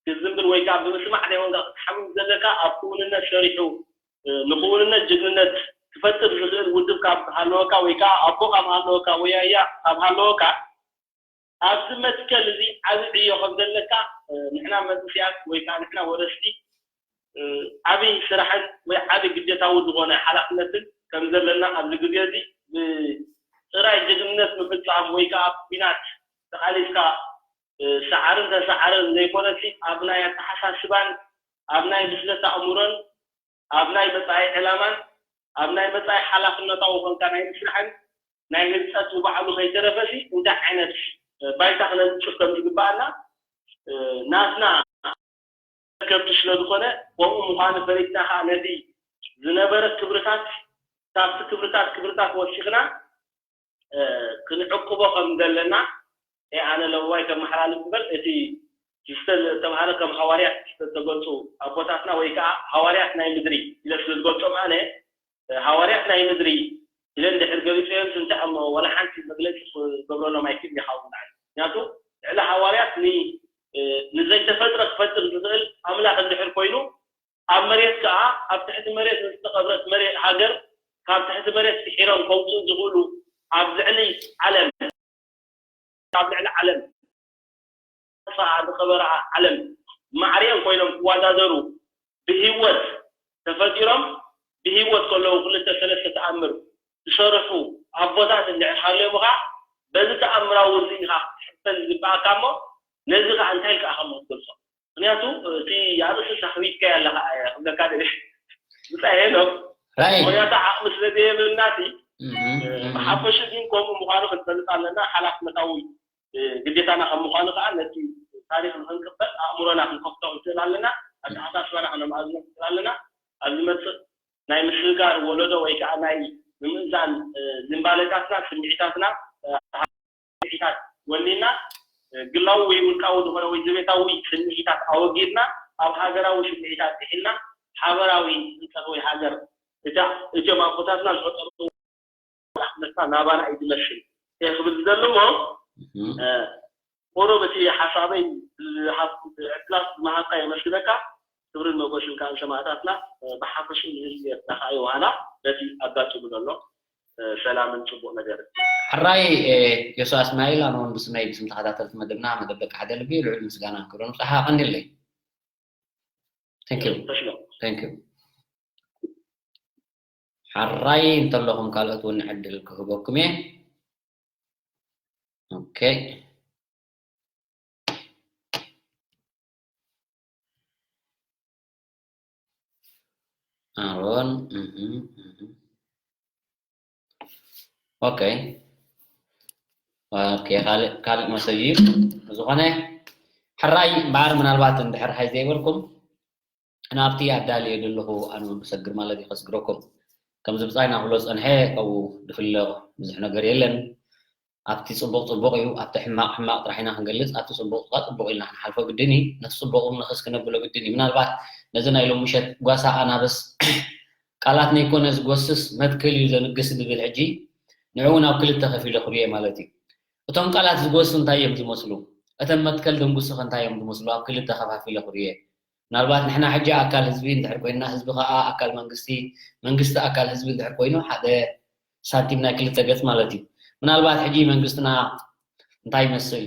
ክትዝንብል ወይ ከዓ ብምስማዕ ዘይኮንካ ክትሓምም ዘለካ ኣብ ክውንነት ሰሪሑ ንክውንነት ጅግንነት ክፈጥር ዝኽእል ውድብ ካብ ሃለወካ ወይ ከዓ ኣቦ ካብ ሃለወካ ወይ ኣያ ካብ ሃለወካ ኣብዚ መትከል እዚ ዓቢ ዕዮ ከም ዘለካ ንሕና መንእስያት ወይ ከዓ ንሕና ወረስቲ ዓቢ ስራሕን ወይ ዓቢ ግዴታዊ ዝኾነ ሓላፍነትን ከም ዘለና ኣብዚ ግዜ እዚ ብጥራይ ጅግንነት ምፍፃም ወይ ከዓ ኣብ ኲናት ተቓሊስካ ሰዓርን ተሰዓርን ዘይኮነሲ ኣብ ናይ ኣተሓሳስባን ኣብ ናይ ብስለት ኣእምሮን ኣብ ናይ መፃኢ ዕላማን ኣብ ናይ መፃኢ ሓላፍነታዊ ኮንካ ናይ ምስራሕን ናይ ህንፀት ንባዕሉ ከይተረፈሲ እንታይ ዓይነት ባይታ ክነንፅፍ ከም ዝግባኣና ናትና ከብዲ ስለ ዝኾነ ከምኡ ምዃኑ ፈሊጥና ከዓ ነቲ ዝነበረ ክብርታት፣ ካብቲ ክብርታት ክብርታት ወሲኽና ክንዕቅቦ ከም ዘለና ኣነ ለዋይ ከመሓላልፍ ዝበል። እቲ ክስተል ዝተባሃለ ከም ሃዋርያት ዝተገልፁ ኣቦታትና ወይ ከዓ ሃዋርያት ናይ ምድሪ ኢለ ስለ ዝገልፆም ኣነ ሃዋርያት ናይ ምድሪ ኢለ እንድሕር ገሊፀዮም ስንተ እሞ ዋላ ሓንቲ መግለፂ ክገብረሎም ኣይክእል ይኸውን። ምክንያቱ ልዕሊ ሃዋርያት ንዘይተፈጥረ ክፈጥር ዝኽእል ኣምላኽ እንድሕር ኮይኑ ኣብ መሬት ከዓ ኣብ ትሕቲ መሬት ዝተቐብረት መሬት ሃገር ካብ ትሕቲ መሬት ስሒሮም ከውፅኡ ዝኽእሉ ኣብ ልዕሊ ዓለም ኣብ ልዕሊ ዓለም ዝቐበራ ዓለም ማዕሪኦም ኮይኖም ክወዳደሩ ብህይወት ተፈጢሮም ብህይወት ከለዉ ክልተ ሰለስተ ተኣምር ዝሰርሑ ኣቦታት እንድሕር ሃልዮም ከዓ በዚ ተኣምራዊ እዚ ኢኻ ክትሕበን ዝግባኣካ እሞ ነዚ ከዓ እንታይ ኢልካ ኢኻ ክትገልፆ? ምክንያቱ እቲ ኣርእስቲ ሳኽቢትካዮ ኣለኻ እየ ክብለካ ደሊ ብፃ ሄኖክ ራይ ምክንያቱ ዓቕሚ ስለ ዘየብልና እቲ እህ፣ እህ። ብሓፈሹ ግን ከምኡ ምዃኑ ክንፈልጥ ኣለና ሓላፍነታዊ ግዴታና ከም ምዃኑ ከዓ ነቲ ታሪክ ንክንቅበል ኣእምሮና ክንከፍቶ ክንክእል ኣለና ኣተሓሳስባና ከነማእዝኖ ክንክእል ኣለና ኣብ ዝመፅእ ናይ ምስግጋር ወለዶ ወይ ከዓ ናይ ምምእዛን ዝንባለታትና ስምዒታትና ስምዒታት ወኒና ግላዊ ወይ ውልቃዊ ዝኾነ ወይ ዘቤታዊ ስምዒታት ኣወጊድና ኣብ ሃገራዊ ስምዒታት ጥሒልና ሓበራዊ ህንፀት ወይ ሃገር እታ እቶም ኣቦታትና ዝፈጠሩ ሓፍነትና ናባና እዩ ዝመስል እየ ክብል ዝደሊ እሞ ቁሩብ እቲ ሓሳበይ ዕድላት ዝመሃብካ የመስግነካ ክብርን መጎስን ከዓ ንሰማእታትና ብሓፈሽኡ ንህዝቢ ኤርትራ ከዓ የውሃና በቲ ኣጋጢሙ ዘሎ ሰላምን ፅቡቅ ነገር ሕራይ ዮስዋስ ናይል ኣነ እውን ብስመይ ብስም ተኸታተልቲ መደብና መደብ ደቂ ሓደ ልቢ ልዑል ምስጋና ክብሮ ንብፅሓ ቀኒለይ Thank you. Thank you. ሓራይ እንተለኹም ካልኦት እውን ዕድል ክህበኩም እየ። ኦኬ። ኣሮን እህ፣ እህ። ኦኬ ኦኬ ካልእ ካልእ መሰጅ እዩ ዝኾነ ሕራይ እምበኣር ምናልባት እንድሕር ሓይ ዘይበልኩም ናብቲ ኣዳልየ ዘለኹ ኣነ ብሰግር ማለት እዩ ከስግረኩም ከምዚ ብፃይና ክብሎ ዝፀንሐ ካብኡ ዝፍለ ብዙሕ ነገር የለን ኣብቲ ፅቡቕ ፅቡቕ እዩ ኣብቲ ሕማቕ ሕማቕ ጥራሕ ኢና ክንገልፅ ኣብቲ ፅቡቕ ከዓ ፅቡቕ ኢልና ክንሓልፎ ግድን እዩ ነቲ ፅቡቕ እውን ንኽስ ክነብሎ ግድን እዩ ምናልባት ነዚ ናይ ሎምሸት ጓሳ ኣናብስ ቃላት ነይኮነ ዝጎስስ መትከል እዩ ዘንግስ ዝብል ሕጂ ንዕኡ ናብ ክልተ ከፊለ ክርእየ ማለት እዩ። እቶም ቃላት ዝጎሱ እንታይ እዮም ዝመስሉ? እተን መትከል ደንጉሱ ከ እንታይ እዮም ዝመስሉ? ኣብ ክልተ ከፋፊለ ክርእየ። ምናልባት ንሕና ሕጂ ኣካል ህዝቢ እንድሕር ኮይንና ህዝቢ ከኣ ኣካል መንግስቲ መንግስቲ ኣካል ህዝቢ እንድሕር ኮይኑ ሓደ ሳንቲም ናይ ክልተ ገፅ ማለት እዩ። ምናልባት ሕጂ መንግስትና እንታይ ይመስል?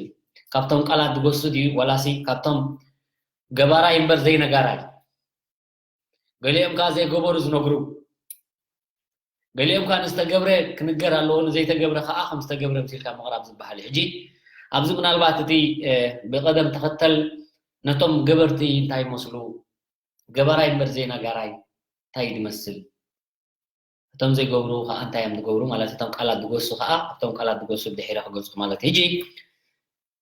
ካብቶም ቃላት ዝጎሱ ድዩ ዋላሲ ካብቶም ገባራይ እምበር ዘይነጋራይ? ገሊኦም ከዓ ዘይገበሩ ዝነግሩ ገሊኦም ከዓ ንዝተገብረ ክንገር ኣለዎ ንዘይተገብረ ከዓ ከም ዝተገብረ ምሲልካ ምቕራብ ዝበሃል እዩ ሕጂ ኣብዚ ምናልባት እቲ ብቀደም ተኸተል ነቶም ገበርቲ እንታይ ይመስሉ ገባራይ እምበር ዘይነጋራይ እንታይ ድመስል እቶም ዘይገብሩ ከዓ እንታይ እዮም ዝገብሩ ማለት እቶም ቃላት ዝገሱ ከዓ ኣብቶም ቃላት ዝገሱ ድሒረ ክገልፁ ማለት ሕጂ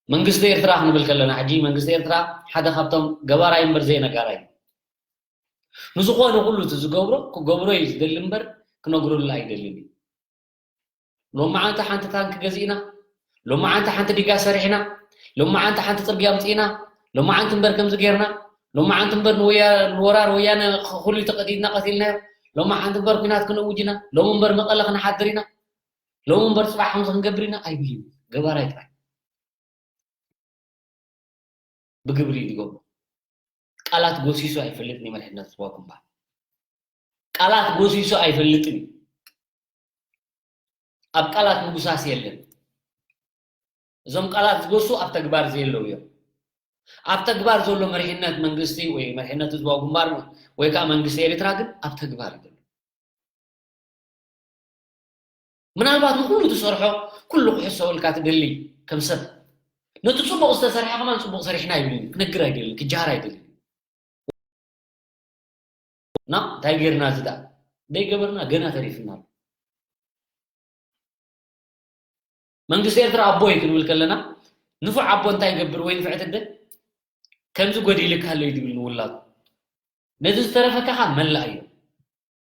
መንግስቲ ኤርትራ ክንብል ከለና ሕጂ መንግስቲ ኤርትራ ሓደ ካብቶም ገባራይ እምበር ዘይነጋራይ እዩ ንዝኾነ ኩሉ እቲ ዝገብሮ ክገብሮ እዩ ዝደሊ እምበር ክነግረሉ ኣይደልን እዩ። ሎማዓንቲ ሓንቲ ታንኪ ገዚእና፣ ሎማዓንቲ ሓንቲ ዲጋ ሰሪሕና፣ ሎማዓንቲ ሓንቲ ፅርግያ ኣምፂእና፣ ሎማዓንቲ እምበር ከምዚ ጌርና፣ ሎማዓንቲ እምበር ንወራር ወያነ ኩሉ ተቐዲድና ቀቲልናዮ፣ ሎማዓንቲ እምበር ኲናት ክነውጅ ኢና፣ ሎሚ እምበር መቐለ ክንሓድር ኢና፣ ሎሚ እምበር ፅባሕ ከምዚ ክንገብር ኢና ኣይብል እዩ። ገባራይ ጥራይ። ብግብሪ እዩ ዝገብሮ። ቃላት ጎሲሱ ኣይፈልጥን እዩ መሪሕነት ህዝባዊ ግንባር። ቃላት ጎሲሱ ኣይፈልጥን እዩ። ኣብ ቃላት ምጉሳስ የለን። እዞም ቃላት ዝጎሱ ኣብ ተግባር ዘየለዉ እዮም። ኣብ ተግባር ዘሎ መሪሕነት መንግስቲ ወይ መሪሕነት ህዝባዊ ግንባር ወይ ከዓ መንግስቲ ኤርትራ ግን ኣብ ተግባር እዩ ዘሎ። ምናልባት ንኩሉ ትሰርሖ ኩሉ ክሕሰበልካ ትደሊ ከም ሰብ ነቲ ፅቡቅ ዝተሰርሐ ከማን ፅቡቅ ሰሪሕና ይብል ክነግር ኣይደልን ክጃሃር ኣይደልን ና እንታይ ጌርና እዚ ደኣ ዘይገበርና ገና ተሪፍና ኣሎ መንግስቲ ኤርትራ ኣቦ እዩ ክንብል ከለና ንፉዕ ኣቦ እንታይ ይገብር ወይ ንፍዕቲ ኣደ ከምዚ ጎዲልካ ኣሎ እዩ ዝብል ንውላዱ ነዚ ዝተረፈካ ከ መላእ እዩ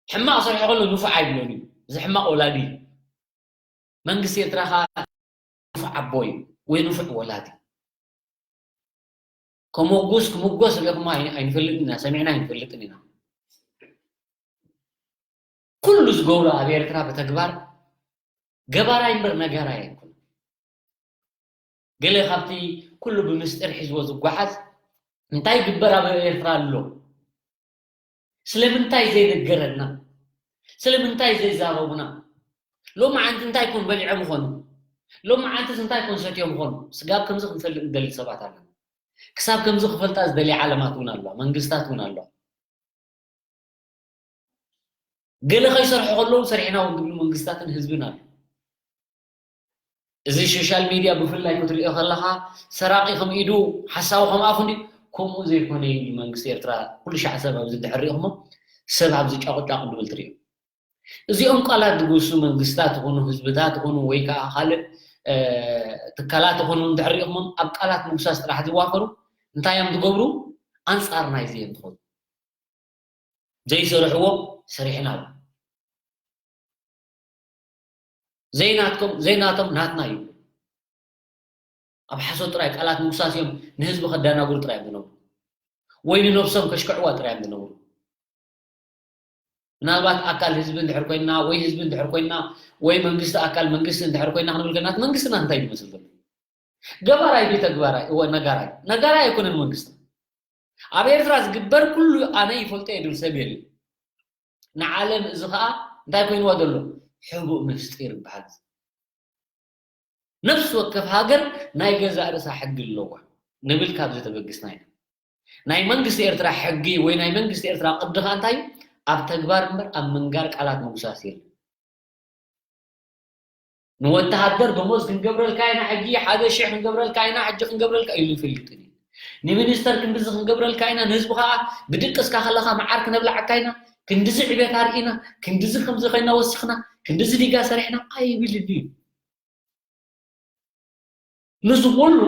ሕማቕ ስራሕ ከሎ ንፉዕ ኣይብሎን እዩ። እዚ ሕማቕ ወላዲ እዩ። መንግስቲ ኤርትራ ከኣ ንፉዕ ኣቦ እዩ ወይ ንፉዕ ወላዲ። ከመጉስ ክምጎስ ርኢኹም ኣይ-፣ ኣይንፈልጥን ኢና፣ ሰሚዕና ኣይንፈልጥን ኢና። ኩሉ ዝገብሮ ኣብ ኤርትራ ብተግባር ገባራይ እምበር ነጋራይ ኣይኮነን። ገለ ካብቲ ኩሉ ብምስጢር ሒዝዎ ዝጓዓዝ እንታይ ይግበር ኣብ ኤርትራ ኣሎ? ስለምንታይ ዘይነገረና? ስለምንታይ ዘይዛረቡና? ሎሚ ዓንቲ እንታይ ኮን በሊዖም ይኾኑ? ሎሚ ዓንትስ እንታይ ኮን ሰትዮም ይኾኑ? ስጋብ ከምዚ ክንፈልጥ ንደሊ ሰባት ኣለና። ክሳብ ከምዚ ክፈልጣ ዝደልያ ዓለማት እውን ኣለዋ፣ መንግስታት እውን ኣለዋ። ገለ ከይሰርሑ ከለዉ ሰሪሕና እውን ዝብሉ መንግስታትን ህዝብን ኣሎ። እዚ ሶሻል ሚድያ ብፍላይ ክትሪኦ ከለኻ ሰራቒ ከም ኢዱ ሓሳዊ ከም ኣፉ እንዲ ከምኡ ዘይኮነ እዩ መንግስቲ ኤርትራ። ኩሉ ሻዕ ሰብ ኣብዚ ድሕር ሪኢኹሞ ሰብ ኣብዚ ጫቑጫቑ ድብል ትሪኦ። እዚኦም ቃላት ዝግሱ መንግስታት ይኹኑ ህዝብታት ይኹኑ ወይ ከዓ ካልእ እ፣ ትካላት ይኹኑ እንድሕር ሪኢኹሞም ኣብ ቃላት ምጉሳስ ጥራሕ ዝዋፈሩ እንታይ እዮም ዝገብሩ? ኣንጻር ናይዚ እዮም ዝኸዱ። ዘይሰርሕዎ ሰሪሕና። ዘይናትኩም ዘይናቶም ናትና እዩ። ኣብ ሓሶት ጥራይ ቃላት ምጉሳስ እዮም ንህዝቢ ከዳናግሩ ጥራይ እዮም ዝነብሩ። ወይ ንነብሶም ከሽክዕዋ ጥራይ እዮም ዝነብሩ። ምናልባት ኣካል ህዝቢ እንድሕር ኮይንና ወይ ህዝቢ እንድሕር ኮይንና ወይ መንግስቲ ኣካል መንግስቲ እንድሕር ኮይንና ክንብል ከለና እቲ መንግስትና እንታይ ዝመስል ዘሎ? ገባራይ ድዩ ተግባራይ? እወ ነጋራይ። ነጋራይ ኣይኮነን መንግስቲ። ኣብ ኤርትራ ዝግበር ኩሉ ኣነ ይፈልጦ እየ ዝብል ሰብ የለን። ንዓለም እዚ ኸኣ እንታይ ኮይንዋ ዘሎ? ሕቡእ ምስጢር ይበሃል። ነፍሲ ወከፍ ሃገር ናይ ገዛእ ርእሳ ሕጊ ኣለዋ ንብል ካብዚ ተበግስና ኢና። ናይ መንግስቲ ኤርትራ ሕጊ ወይ ናይ መንግስቲ ኤርትራ ቅዲ ኸኣ እንታይ እዩ? ኣብ ተግባር እምበር ኣብ ምንጋር ቃላት ምጉሳስ የለን። ንወተሃደር ደሞዝ ክንገብረልካ ኢና፣ ሕጂ ሓደ ሽሕ ክንገብረልካ ኢና፣ ሕጂ ክንገብረልካ ኢሉ ይፈልጥን እዩ። ንሚኒስተር ክንድዚ ክንገብረልካ ኢና፣ ንህዝቢ ኸኣ ብድቅስካ ከለኻ መዓር ክነብላዓካ ኢና፣ ክንድዚ ዕቤት ኣርኢና፣ ክንድዚ ከምዚ ኮይና ወሲኽና፣ ክንድዚ ዲጋ ሰሪሕና ኣይብልን እዩ። ንዚ ኩሉ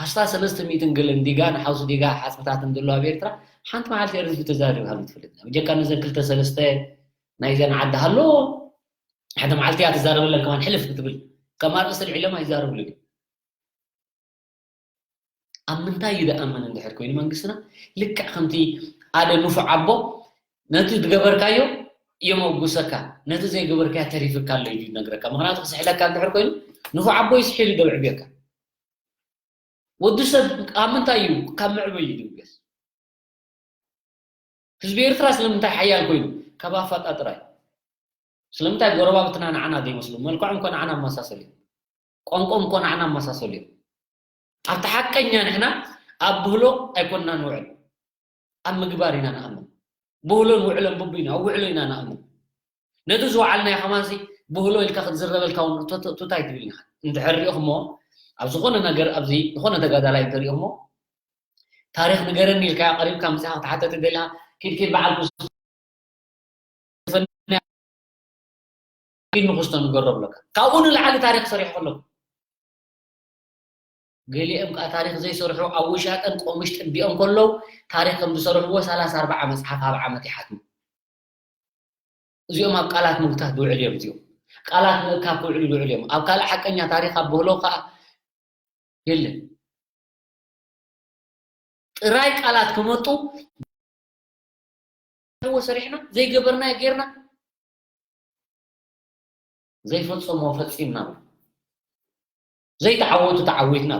ኣስታት ሰለስተ ሚእትን ገለን ዲጋ ንሓውሲ ዲጋ ሓጽብታትን ዘለዋ ኣብ ኤርትራ ሓንቲ መዓልቲ ኤርትራ ተዛሪብካሉ ትፈልጥ። ብጀካ ነዘን ክልተ ሰለስተ ናይዘን ዓዲ ሃሎ ሓደ መዓልቲ እያ ትዛረበለን ከማን ሕልፍ ክትብል ከም ኣርእስቲ ኣልዒሎም ኣይዛረብሉን እዮም። ኣብ ምንታይ እዩ ደኣምን እንድሕር ኮይኑ መንግስትና ልክዕ ከምቲ ኣደ ንፉዕ ኣቦ ነቲ ዝገበርካዮ የመጉሰካ፣ ነቲ ዘይገበርካዮ ተሪፍካ ኣሎ እዩ ዝነግረካ። ምኽንያቱ ክስሕለካ እንድሕር ኮይኑ ንፉዕ ኣቦ ይስሒሉ ደብዕብየካ። ወዲ ሰብ ካብ ምንታይ እዩ? ካብ መዕበዩ እዩ ዝብገስ። ህዝቢ ኤርትራ ስለምንታይ ሓያል ኮይኑ? ካብ ኣፋጣጥራ እዩ። ስለምንታይ ጎረባብትና ንዓና ዘይመስሉ? መልክዖም እኮ ንዓና ኣመሳሰሉ እዩ። ቋንቋኦም እኮ ንዓና ኣመሳሰሉ እዩ። ኣብቲ ሓቀኛ ንሕና ኣብ ብህሎ ኣይኮንና ንውዕል፣ ኣብ ምግባር ኢና ንኣምን። ብህሎን ውዕሎን በቢና ኣብ ውዕሎ ኢና ንኣምን። ነቲ ዝወዓልናዮ ከማንሲ ብህሎ ኢልካ ክትዝረበልካ እውን ቱ- ቱ- ቱታይ ትብል ኢኻ። እንድሕር ሪኢኹሞ ኣብ ዝኾነ ነገር ኣብዚ ዝኾነ ተጋዳላይ እንተሪኢኹሞ ታሪኽ ንገረኒ ኢልካ ቀሪብካ ምጽኻ ክትሓተት ደሊኻ ኪድ ኪድ በዓል ንኽስቶ ንገሮ ብለካ ካብኡ ንላዕሊ ታሪኽ ሰሪሑ ከለኩ ገሊኦም ከዓ ታሪኽ ዘይሰርሑ ኣብ ውሻጠን ቆምሽ ጥቢኦም ከለዉ ታሪኽ ከም ዝሰርሕዎ ሰላሳ ኣርባዓ መፅሓፍ ኣብ ዓመት ይሓትሙ። እዚኦም ኣብ ቃላት ምግታት ዝውዕል እዮም። እዚኦም ቃላት ምእካብ ክውዕሉ ዝውዕል እዮም። ኣብ ካልእ ሓቀኛ ታሪኽ ኣብ ብህሎ ከዓ የለን። ጥራይ ቃላት ክመጡ ዎ ሰሪሕና ዘይገበርናዮ ጌርና ዘይፈጸሞ ፈጺምና ዘይተዓወቱ ተዓዊትና።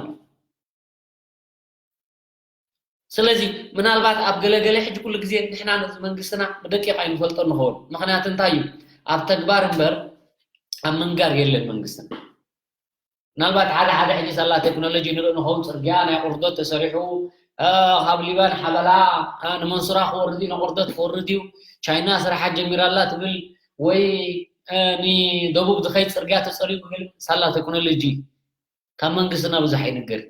ስለዚ ምናልባት ኣብ ገለገለ ሕጂ ኩሉ ግዜ ንሕና ነዚ መንግስትና ብደቂቕ ኣይንፈልጦ ንኸውን። ምኽንያቱ እንታይ እዩ? ኣብ ተግባር እምበር ኣብ ምንጋር የለን መንግስትና። ምናልባት ሓደ ሓደ ሕጂ ሳላ ቴክኖሎጂ ንርኢ ንኸውን፣ ጽርግያ ናይ ቁርዶት ተሰሪሑ፣ እ፣ ካብ ሊባን ሓበላ፣ እ፣ ንመንሱራ ክወርድ እዩ፣ ንቁርዶት ክወርድ እዩ፣ ቻይና ስራሓት ጀሚራላ ትብል ወይ፣ እ፣ ንደቡብ ዝኸይድ ጽርግያ ተጸሪጉ ክብል ሳላ ቴክኖሎጂ ካብ መንግስትና ብዙሕ ኣይንገር።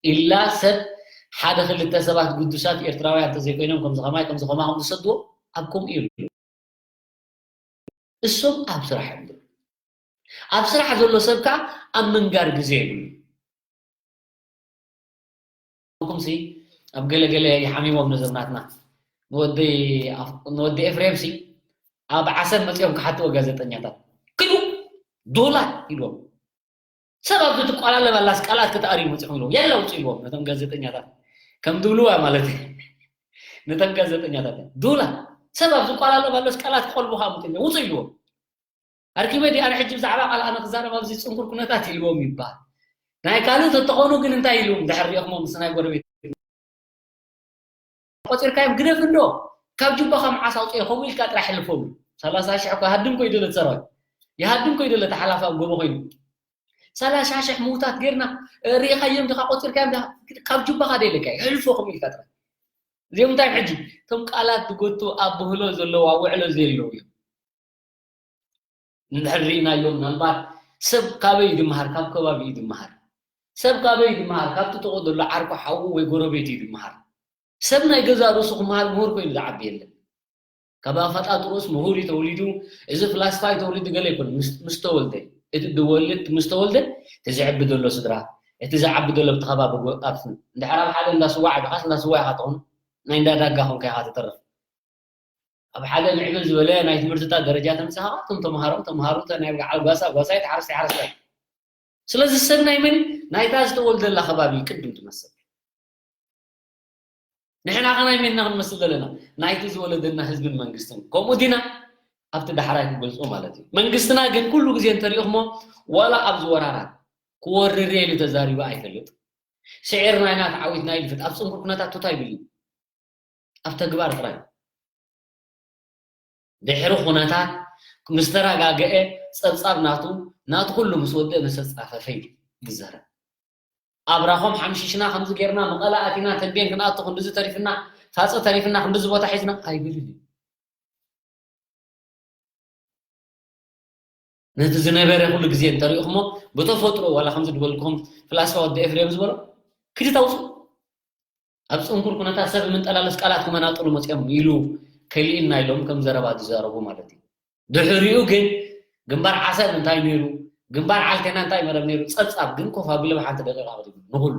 ኢላ ሰብ ሓደ ክልተ ሰባት ግዱሳት ኤርትራውያን እንተዘይኮይኖም ከምዚ ከማይ ከምዚ ከማኹም ዝሰድዎ ኣብ ከምኡ የብሉ። እሶም ኣብ ስራሕ እዮም ዘለዉ። ኣብ ስራሕ ዘሎ ሰብ ከኣ ኣብ ምንጋር ግዜ የብሉ። ኩምሲ ኣብ ገለ ገለ ይሓሚሞም ነዞም ናትና ንወዲ ኣፍ- ንወዲ ኤፍሬምሲ ኣብ ዓሰብ መጺኦም ክሓትዎ ጋዜጠኛታት ክሉ ዶላር ኢልዎም። ሰብ ኣብዚ ትቋላለብ ኣላስ ቃላት ክትኣርዩ መጺኹም ኢልዎም። የለ ውጹ ኢልዎም ነቶም ጋዜጠኛታት። ከም ዝብልዋ ማለት እዩ። ነቶም ጋዜጠኛታት ዶላር ሰብ ኣብ ዝቋላለብ ኣሎስ ቃላት ክቆልቡ ከዓ መጺኦም ውጹ ኢልዎም። ኣርኪበ ድኣ ሕጂ ብዛዕባ ቃል ኣነ ክዛረብ ኣብዚ ጽንኩር ኩነታት ኢልዎም ይባል። ናይ ካልእ ተተኾኑ ግን እንታይ ኢሉ ድሕር ሪእኹሞ ምስ ናይ ጎረቤት ቆጺርካዮም ግደፍ እንዶ ካብ ጁባኻ መዓስ ኣውፅኦ ከምኡ ኢልካ ጥራሕ ሕልፎም። ሰላሳ ሽሕ እኮ ሃድም ኮይ ደለ ሰራዊት ይሃድም ኮይ ደለ ተሓላፋ ኣብ ጎቦ ኮይኑ ሰላሳ ሽሕ ምውታት ጌርና ሪኢኻዮም ዲኻ ቆፂርካዮም ዲኻ ካብ ጁባኻ ደለካ ሕልፎ ከምኡ ኢልካ ጥራሕ እዚኦም እንታይ ሕጂ እቶም ቃላት ዝጎቱ ኣብ ብህሎ ዘለዋ ውዕሎ ዘየለው እዮም። እንድሕር ርኢናዮ ምናልባት ሰብ ካበይ እዩ ዝመሃር? ካብ ከባቢ እዩ ዝመሃር። ሰብ ካበይ እዩ ዝመሃር? ካብቲ ጥቕኡ ዘሎ ዓርኩ ሓዉ ወይ ጎረቤት እዩ ዝመሃር። ሰብ ናይ ገዛ ርእሱ ክመሃር ምሁር ኮይኑ ዝዓቢ የለን። ካብ ኣፈጣጥሮስ ምሁር እዩ ተወሊዱ፣ እዚ ፍላስፋ እዩ ተወሊዱ ገለ ይኮን ምስ ተወልደ እቲ ዝወልድ ምስ ተወልደ እቲ ዝዕቢ ዘሎ ስድራ እቲ ዝዓቢ ዘሎ ብቲ ከባቢ ኣብቲ እንድሕር ኣብ ሓደ እንዳ ስዋ ዓቢኻስ እንዳ ስዋ ኢኻ ትኾን ናይ እንዳ ዳጋ ኮንካ ኢኻ ትተርፍ። ኣብ ሓደ ምዕብል ዝበለ ናይ ትምህርትታት ደረጃ ተምጽኻ እቶም ተምሃሮ ተምሃሩ ናይ በዓል ጓሳ ጓሳይ ተሓረስታይ ሓረስታይ ስለዚ ሰብ ናይ መን ናይታ ዝተወልደላ ከባቢ ቅድም ትመስል ንሕና ከናይ ሜንና ክንመስል ዘለና ናይቲ ዝወለደና ህዝብን መንግስትን ከምኡ ዲና ኣብቲ ዳሕራይ ክገልጾ ማለት እዩ መንግስትና ግን ኩሉ ግዜ እንተሪእኹሞ ዋላ ኣብዚ ወራራት ክወርር ኢሉ ተዛሪቡ ኣይፈልጥ ስዒርና ኢና ተዓዊትና ኢሉ ፍጥ ኣብ ጽንኩር ኩነታት ቱታ ይብል እዩ ኣብ ተግባር ጥራይ ድሕሪ ኩነታት ምስ ተረጋገአ ጸብጻብ ናቱ ናቱ ኩሉ ምስ ወደአ ምስ ተጻፈፈ እዩ ዝዛረብ ኣብራኾም ሓምሽሽና ከምዚ ጌርና መቐለ ኣቲና ተንቤን ክንኣቱ ክንድዚ ተሪፍና ፋፀ ተሪፍና ክንድዚ ቦታ ሒዝና ኣይብልን እዩ ነቲ ዝነበረ ኩሉ ግዜ እንተሪእኹሞ ብተፈጥሮ ዋላ ከምዚ ዝበልኩም ፍላስፋ ወዲ ኤፍሬም ዝበሎ ክዲ ታውፁ ኣብ ፅንኩር ኩነታት ሰብ ምንጠላለስ ቃላት ክመናጥሉ መፅኦም ኢሉ ከሊእና ኢሎም ከም ዘረባ ዝዛረቡ ማለት እዩ ድሕሪኡ ግን ግንባር ዓሰብ እንታይ ነይሩ ግንባር ዓልቴና እንታይ መረብ ነይሩ ፀብፃብ ግን ኮፍ ኣቢሎም ሓንቲ ደቂቃ ክድግም ንኩሉ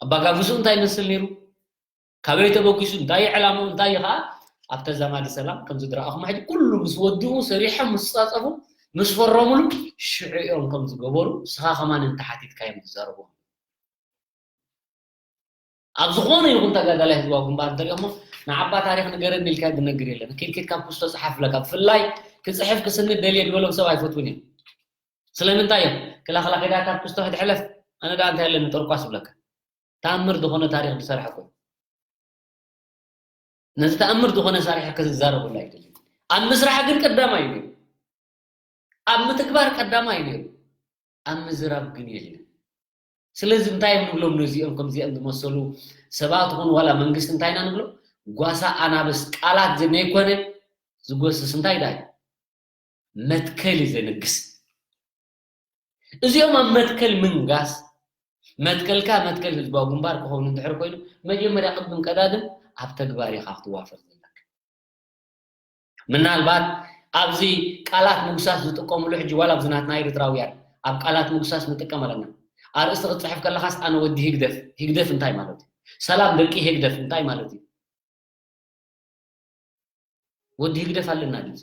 ኣባጋግሱ እንታይ ይመስል ነይሩ ካበይ ተበጊሱ እንታይ ዕላምኡ እንታይ እዩ ከዓ ኣብ ተዛማዲ ሰላም ከምዚ ዝረኣኹም ሕጂ ኩሉ ምስ ወድኡ ሰሪሖም ምስ ፃፀፉ ምስ ፈረሙሉ ሽዑ እዮም ከም ዝገበሩ ንስኻ ከማን እንተሓቲትካ እዮም ዝዛረቡ ኣብ ዝኾነ ይኹን ተጋዳላይ ህዝባዊ ግንባር እንተሪኦሞ ንዓባ ታሪክ ንገረኒ ኢልካ ዝነግር የለን ኪድኪድ ካብ ክስቶ ፀሓፍ ብለካ ብፍላይ ክፅሕፍ ክስንድ ደልየ ዝበሎም ሰብ ኣይፈትውን እዮም ስለምንታይ እዮም ክላክላ ከዳ ካብ ክስቶ ሕድሕለፍ ኣነ ዳ እንታይ ኣለኒ ጠርቋስ ብለካ ተኣምር ዝኾነ ታሪክ ዝሰርሐ ኮይኑ ነዚ ተኣምር ዝኾነ ሳሪሐ ክዛረበሉ ኣይደልን ኣብ ምስራሕ ግን ቀዳማይ እዩ ኣብ ምትግባር ቀዳማይ እዩ ኣብ ምዝራብ ግን የለን ስለዚ እንታይ እዮም ንብሎም ነዚኦም ከምዚኦም ዝመሰሉ ሰባት ኹን ዋላ መንግስቲ እንታይ ኢና ንብሎ ጓሳ ኣናብስ ቃላት ዘይኮነ ዝጎስስ እንታይ ዳ መትከል እዩ ዘንግስ እዚኦም ኣብ መትከል ምንጋስ መትከልካ መትከል ህዝባዊ ግንባር ክኸውን እንድሕር ኮይኑ መጀመርያ ቅድም ቀዳድም ኣብ ተግባር ኢኻ ክትዋፈር ዘለካ ምናልባት ኣብዚ ቃላት ምጉሳስ ዝጥቀምሉ ሕጂ ዋላ ኣብዚ ናትና ኤርትራውያን ኣብ ቃላት ምጉሳስ ንጥቀም ኣለና ኣርእስቲ ክትፅሕፍ ከለኻስ ኣነ ወዲ ህግደፍ ህግደፍ እንታይ ማለት እዩ ሰላም ደቂ ህግደፍ እንታይ ማለት እዩ ወዲ ህግደፍ ኣለና ድዩ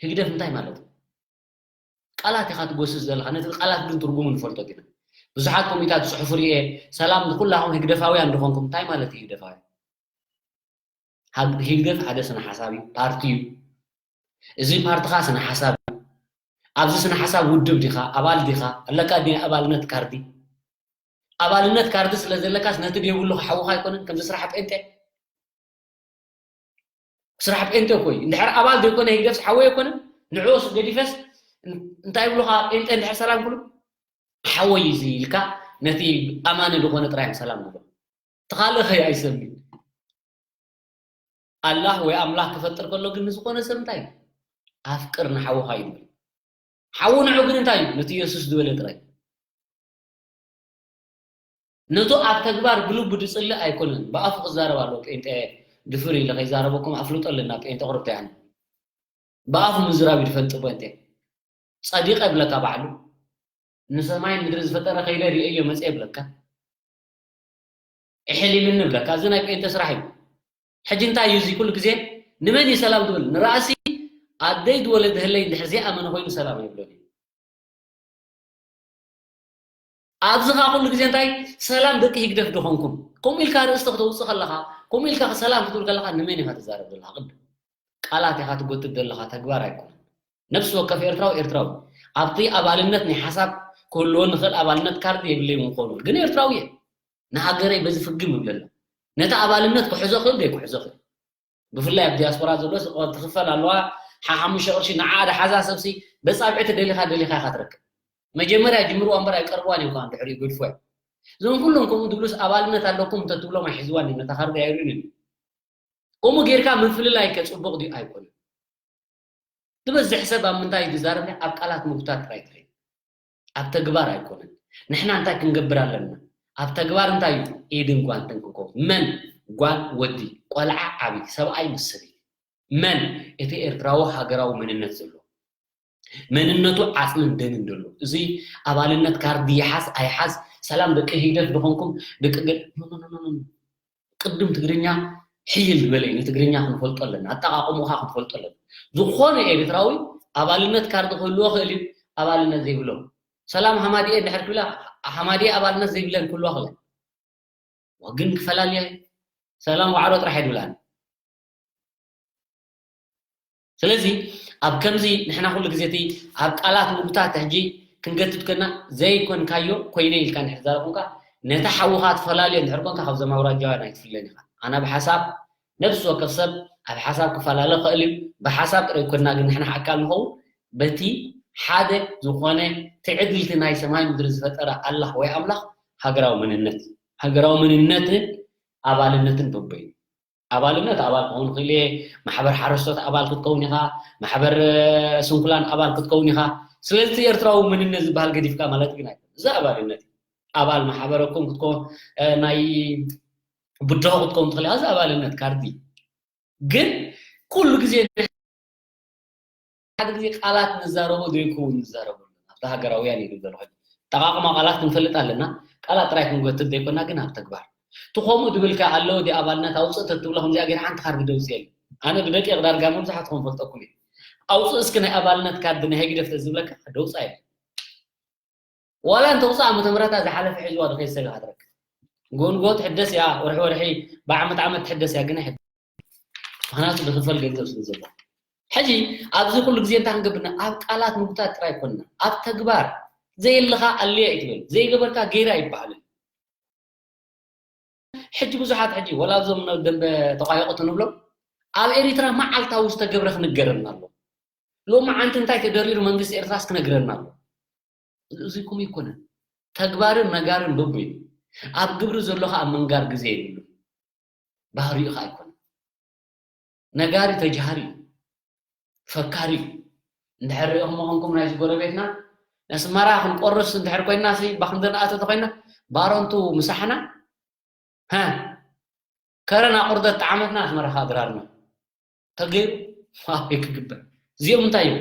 ህግደፍ እንታይ ማለት እዩ ቃላት ኢኻ ትጎስስ ዘለኻ ነቲ ቃላት ግን ትርጉሙ ንፈልጦ ዲና ብዙሓት ኮሚታት ዝፅሑፉ ርኤ ሰላም ንኩላኹም ህግደፋውያን ዝኾንኩም እንታይ ማለት እዩ ህግደፋውያን ህግደፍ ሓደ ስነ ሓሳብ እዩ ፓርቲ እዩ እዚ ፓርትኻ ስነ ሓሳብ እዩ ኣብዚ ስነ ሓሳብ ውድብ ዲኻ ኣባል ዲኻ ኣለካ ዲ ኣባልነት ካርዲ ኣባልነት ካርዲ ስለ ዘለካስ ነቲ ደይብሉ ክሓውኻ ኣይኮነን ከምዚ ስራሕ ጴንጤ ስራሕ ጴንጤ እኮ እዩ እንድሕር ኣባል ዘይኮነ ህግደፍስ ሓወይ ኣይኮነን ንዕኡስ ገዲፈስ እንታይ ይብሉኻ ጴንጤ እንድሕር ሰላም ክብሉ ሓወይ እዚ ኢልካ ነቲ ኣማኒ ዝኾነ ጥራይ እዮም ሰላም ዝብሉ እቲ ካልእ ኸይ ኣይሰምን ኣላህ ወይ ኣምላኽ ክፈጥር ከሎ ግን ንዝኾነ ሰብ እንታይ ኣፍቅር ንሓውኻ እዩ ዝብል ሓዉ ንዑ ግን እንታይ እዩ ነቲ የሱስ ዝበለ ጥራይ ነቱ ኣብ ተግባር ብልቡ ዝፅልእ ኣይኮነን ብኣፉ ክዛረብ ኣለዎ ጴንጤ ድፍር ኢለ ከይዛረበኩም ኣፍልጦ ኣለና ጴንጤ ቅርብቲ ኣነ ብኣፉ ምዝራብ እዩ ዝፈልጥ ጴንጤ ፃዲቀ ይብለካ ባዕሉ ንሰማይ ምድሪ ዝፈጠረ ከይደ ርእዮ መፀ ይብለካ እሕሊምኒ ይብለካ እዚ ናይ ጴንጤ ስራሕ እዩ ሕጂ እንታይ እዩ እዚ ኩሉ ግዜ ንመን እዩ ሰላም ትብል? ንራእሲ ኣደይ ዝወለደህለይ እንድሕር ዘይኣመነ ኮይኑ ሰላም ኣይብሎን እዩ። ኣብዚ ኸዓ ኩሉ ግዜ እንታይ ሰላም ደቂ ህግደፍ ዶ ኾንኩም? ከምኡ ኢልካ ርእስቲ ክተውፅእ ከለኻ፣ ከምኡ ኢልካ ሰላም ክትብል ከለኻ ንመን ኢኻ ትዛረብ ዘለኻ? ቅድም ቃላት ኢኻ ትጎትት ዘለኻ፣ ተግባር ኣይኮነን። ነፍሲ ወከፍ ኤርትራዊ ኤርትራዊ ኣብቲ ኣባልነት ናይ ሓሳብ ክህልዎ ንኽእል ኣባልነት ካርድ የብለይ ምኾኑ ግን ኤርትራዊ እየ። ንሃገረይ በዚ ፍግም እብለላ። ነቲ ኣባልነት ክሕዞ ክእል ዘይክሕዞ ክእል ብፍላይ ኣብ ዲያስፖራ ዘሎ ትኽፈል ኣለዋ ሓሓሙሽተ ቅርሺ ንዓ ደሓዛ ሰብሲ በጻብዒ ተደሊኻ ደሊኻ ኢኻ ትረክብ። መጀመርያ ጅምርዋ እምበር ኣይቀርብዋን እዮም ከዓ ድሕሪኡ ገድፎ እዮም። እዞም ኩሎም ከምኡ ትብሉስ ኣባልነት ኣለኩም እንተትብሎም ኣይሕዝዋን እዮም ነታ ካርድ ኣይርእዩን እዮም። ከምኡ ጌርካ ምፍልላይ ከ ጽቡቕ ድዩ ኣይኮነን? ዝበዝሕ ሰብ ኣብ ምንታይ እዩ ዝዛረብ? ኣብ ቃላት ምጉታት ጥራይ ጥራይ ኣብ ተግባር ኣይኮነን። ንሕና እንታይ ክንገብር ኣለና? ኣብ ተግባር እንታይ እዩ? ኢድን ጓንትን ክንከውን። መን? ጓል፣ ወዲ፣ ቆልዓ፣ ዓቢ፣ ሰብኣይ ምስ ሰበይቲ። መን? እቲ ኤርትራዊ ሃገራዊ መንነት ዘሎ መንነቱ ዓጽምን ደምን ዘሎ እዚ ኣባልነት ካርዲ ይሓዝ ኣይሓዝ ሰላም ደቂ ህግደፍ ድኾንኩም ደቂ ገ ቅድም ትግርኛ ሕይል ዝበለ እዩ። ንትግርኛ ክንፈልጦ ኣለና፣ ኣጠቓቕሙኻ ክንፈልጦ ኣለና። ዝኾነ ኤርትራዊ ኣባልነት ካርዲ ክህልዎ ክእል እዩ፣ ኣባልነት ዘይብሎም። ሰላም ሃማዲኤ እንድሕር ክብላ፣ ሃማዲኤ ኣባልነት ዘይብለን ክህልዋ ክእል። ግን ክፈላልያ እዩ። ሰላም ዋዕሮ ጥራሕ ኣይድብላን። ስለዚ ኣብ ከምዚ ንሕና ኩሉ ግዜ እቲ ኣብ ቃላት ምጉታት ሕጂ ክንገትት ከና ዘይኮንካዮ ኮይነ ኢልካ እንድሕር ዛረብ ኮንካ ነቲ ሓውኻ ትፈላለዮ እንድሕር ኮንካ ካብዞም ኣውራጃውያን ኣይትፍለን ኢኻ። ኣነ ብሓሳብ ነፍሲ ወከፍ ሰብ ኣብ ሓሳብ ክፈላለ ክእል እዩ። ብሓሳብ ጥራይ ኮንና ግን ንሕና ኣካል ንኸውን በቲ ሓደ ዝኾነ ትዕድልቲ ናይ ሰማይ ምድሪ ዝፈጠረ ኣላህ ወይ ኣምላኽ ሃገራዊ መንነት ሃገራዊ መንነትን ኣባልነትን በበይኑ ኣባልነት ኣባል ክኸውን ይኽእል እየ፣ ማሕበር ሓረስቶት ኣባል ክትከውን ኢኻ፣ ማሕበር ስንኩላን ኣባል ክትከውን ኢኻ። ስለዚ ኤርትራዊ መንነት ዝበሃል ገዲፍካ ማለት ግን ኣይኮነን። እዚ ኣባልነት እዩ። ኣባል ማሕበረኩም ክትከውን ናይ ብድሆ ክትከውን ትኽእል ኢኻ። እዚ ኣባልነት ካርዲ ግን ኩሉ ግዜ ሓደ ግዜ ቃላት ንዛረቦ ዘይከውን ንዛረበሉ ኣብቲ ሃገራውያን ኢሉ ዘሎ ጠቃቅማ ቃላት ክንፈልጥ ኣለና። ቃላት ጥራይ ክንጎትት ዘይኮና ግን ኣብ ተግባር ትኸምኡ ድብልካ ኣለዎ ዲ ኣባልነት ኣውፅእ ተትብሎ ከምዚኣ ገይር ሓንቲ ካርዲ ደውፅ የለ። ኣነ ብደቂቕ ዳርጋ መብዛሕትኹም ፈልጠኩም እዩ። ኣውፅእ እስኪ ናይ ኣባልነት ካርዲ ናይ ህግደፍ ተዝብለካ ደውፃ የለ። ዋላ እንተ ውፃእ ዓመተ ምህረታ ዝሓለፈ ሒዝዋ ዶ ከይሰጋ ትረክብ ጎንጎ ትሕደስ እያ ወርሒ ወርሒ ብዓመት ዓመት ትሕደስ እያ ግን ኣይሕደስ ምክንያቱ ዝኽፈል ገንዘብ ስለ ዘሎ ሕጂ ኣብዚ ኩሉ ግዜ እንታይ ክንገብርና ኣብ ቃላት ምጉታት ጥራይ ኮንና ኣብ ተግባር ዘየለኻ ኣልያ እዩ ትብል ዘይገበርካ ገይራ ይበሃል ሕጂ ብዙሓት ሕጂ ወላ ኣብዞም ደንበ ተቋየቑ ትንብሎም ኣብ ኤሪትራ መዓልታዊ ዝተገብረ ክንገረና ኣሎ ሎሚ ዓንቲ እንታይ ተደሪሩ መንግስቲ ኤርትራስ ክነግረና ኣሎ እዚ ኩም ይኮነን ተግባርን ነጋርን በቡ እዩ ኣብ ግብሪ ዘሎ ከዓ ምንጋር ግዜ የብሉ ባህሪኡ ከዓ ኣይኮነን ነጋሪ ተጃሃሪ እዩ ፈካሪ እዩ እንድሕር ሪእኹም ኾንኩም ናይዚ ጎረቤትና ነስመራ ክንቆርስ እንድሕር ኮይና ሲ ባክንደን ኣተተ ኮይና ባሮንቱ ምሳሕና ሃ ከረና ቁርደት ጣዕመትና ኣስመራ ከዓ ድራርና ተገይሩ ኣበይ ክግበር እዚኦም እንታይ እዮም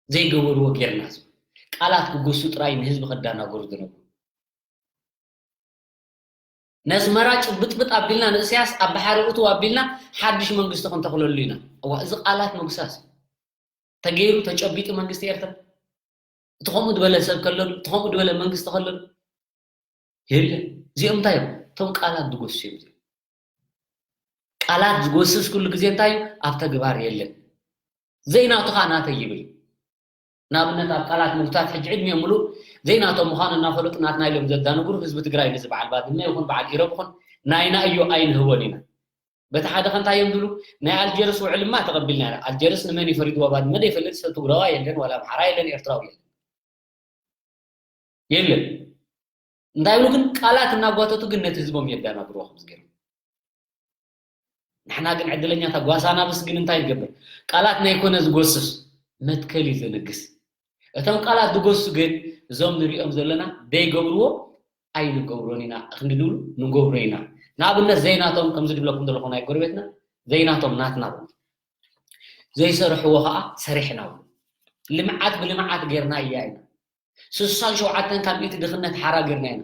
ዘይገበርዎ ጌርና ቃላት ክጎሱ ጥራይ ንህዝቢ ከዳናገሩ ዝነበሩ ነስመራ ጭብጥብጥ ኣቢልና ንእስያስ ኣብ ባሕሪ እትው ኣቢልና ሓድሽ መንግስቲ ክንተኽለሉ ኢና እዋ እዚ ቃላት መጉሳስ ተገይሩ ተጨቢጡ መንግስቲ ኤርትራ እቲ ከምኡ ዝበለ ሰብ ከለሉ እቲ ከምኡ ዝበለ መንግስቲ ከለሉ የለ እዚኦም እንታይ እዮም እቶም ቃላት ዝጎሱ እዮም ቃላት ዝጎስስ ኩሉ ግዜ እንታይ ኣብ ተግባር የለን ዘይናቱ ከዓ ናተይ ይብል ንኣብነት ኣብ ቃላት ምጉታት ሕጂ ዕድሚኦም ምሉእ ዘይናቶም ምዃኑ እናፈለጡ ናትና ኢሎም ዘዳንግሩ ህዝቢ ትግራይ ነዚ በዓል ባድመ ይኹን በዓል ኢሮብ ይኹን ናይና እዩ ኣይንህቦን ኢና በቲ ሓደ ከንታ እዮም ዝብሉ ናይ ኣልጀርስ ውዕልማ ተቐቢልና ኢና ኣልጀርስ ንመን ይፈሪድዋ ባድመ ዘይፈልጥ ሰብ ትግራዋ የለን ዋላ ኣምሓራ የለን ኤርትራዊ የለን የለን እንታይ ይብሉ ግን ቃላት እናጓተቱ ግን ነቲ ህዝቦም የዳናግርዎ ከምዚ ገይሮም ንሕና ግን ዕድለኛታት ጓሳና ብስ ግን እንታይ ይገብር ቃላት ናይ ኮነ ዝጎስስ መትከል እዩ ዘንግስ እቶም ቃላት ዝጎስሱ ግን እዞም ንሪኦም ዘለና ደይገብርዎ ኣይንገብሮን ኢና ክንዲ ድብሉ ንገብሮ ኢና ንኣብነት ዘይናቶም ከምዚ ድብለኩም ዘለኹ ናይ ጎረቤትና ዘይናቶም ናትና ዘይሰርሕዎ ከዓ ሰሪሕና ልምዓት ብልምዓት ጌርና እያ ኢና ስሳን ሸውዓተን ካብ ሚእቲ ድኽነት ሓራ ጌርና ኢና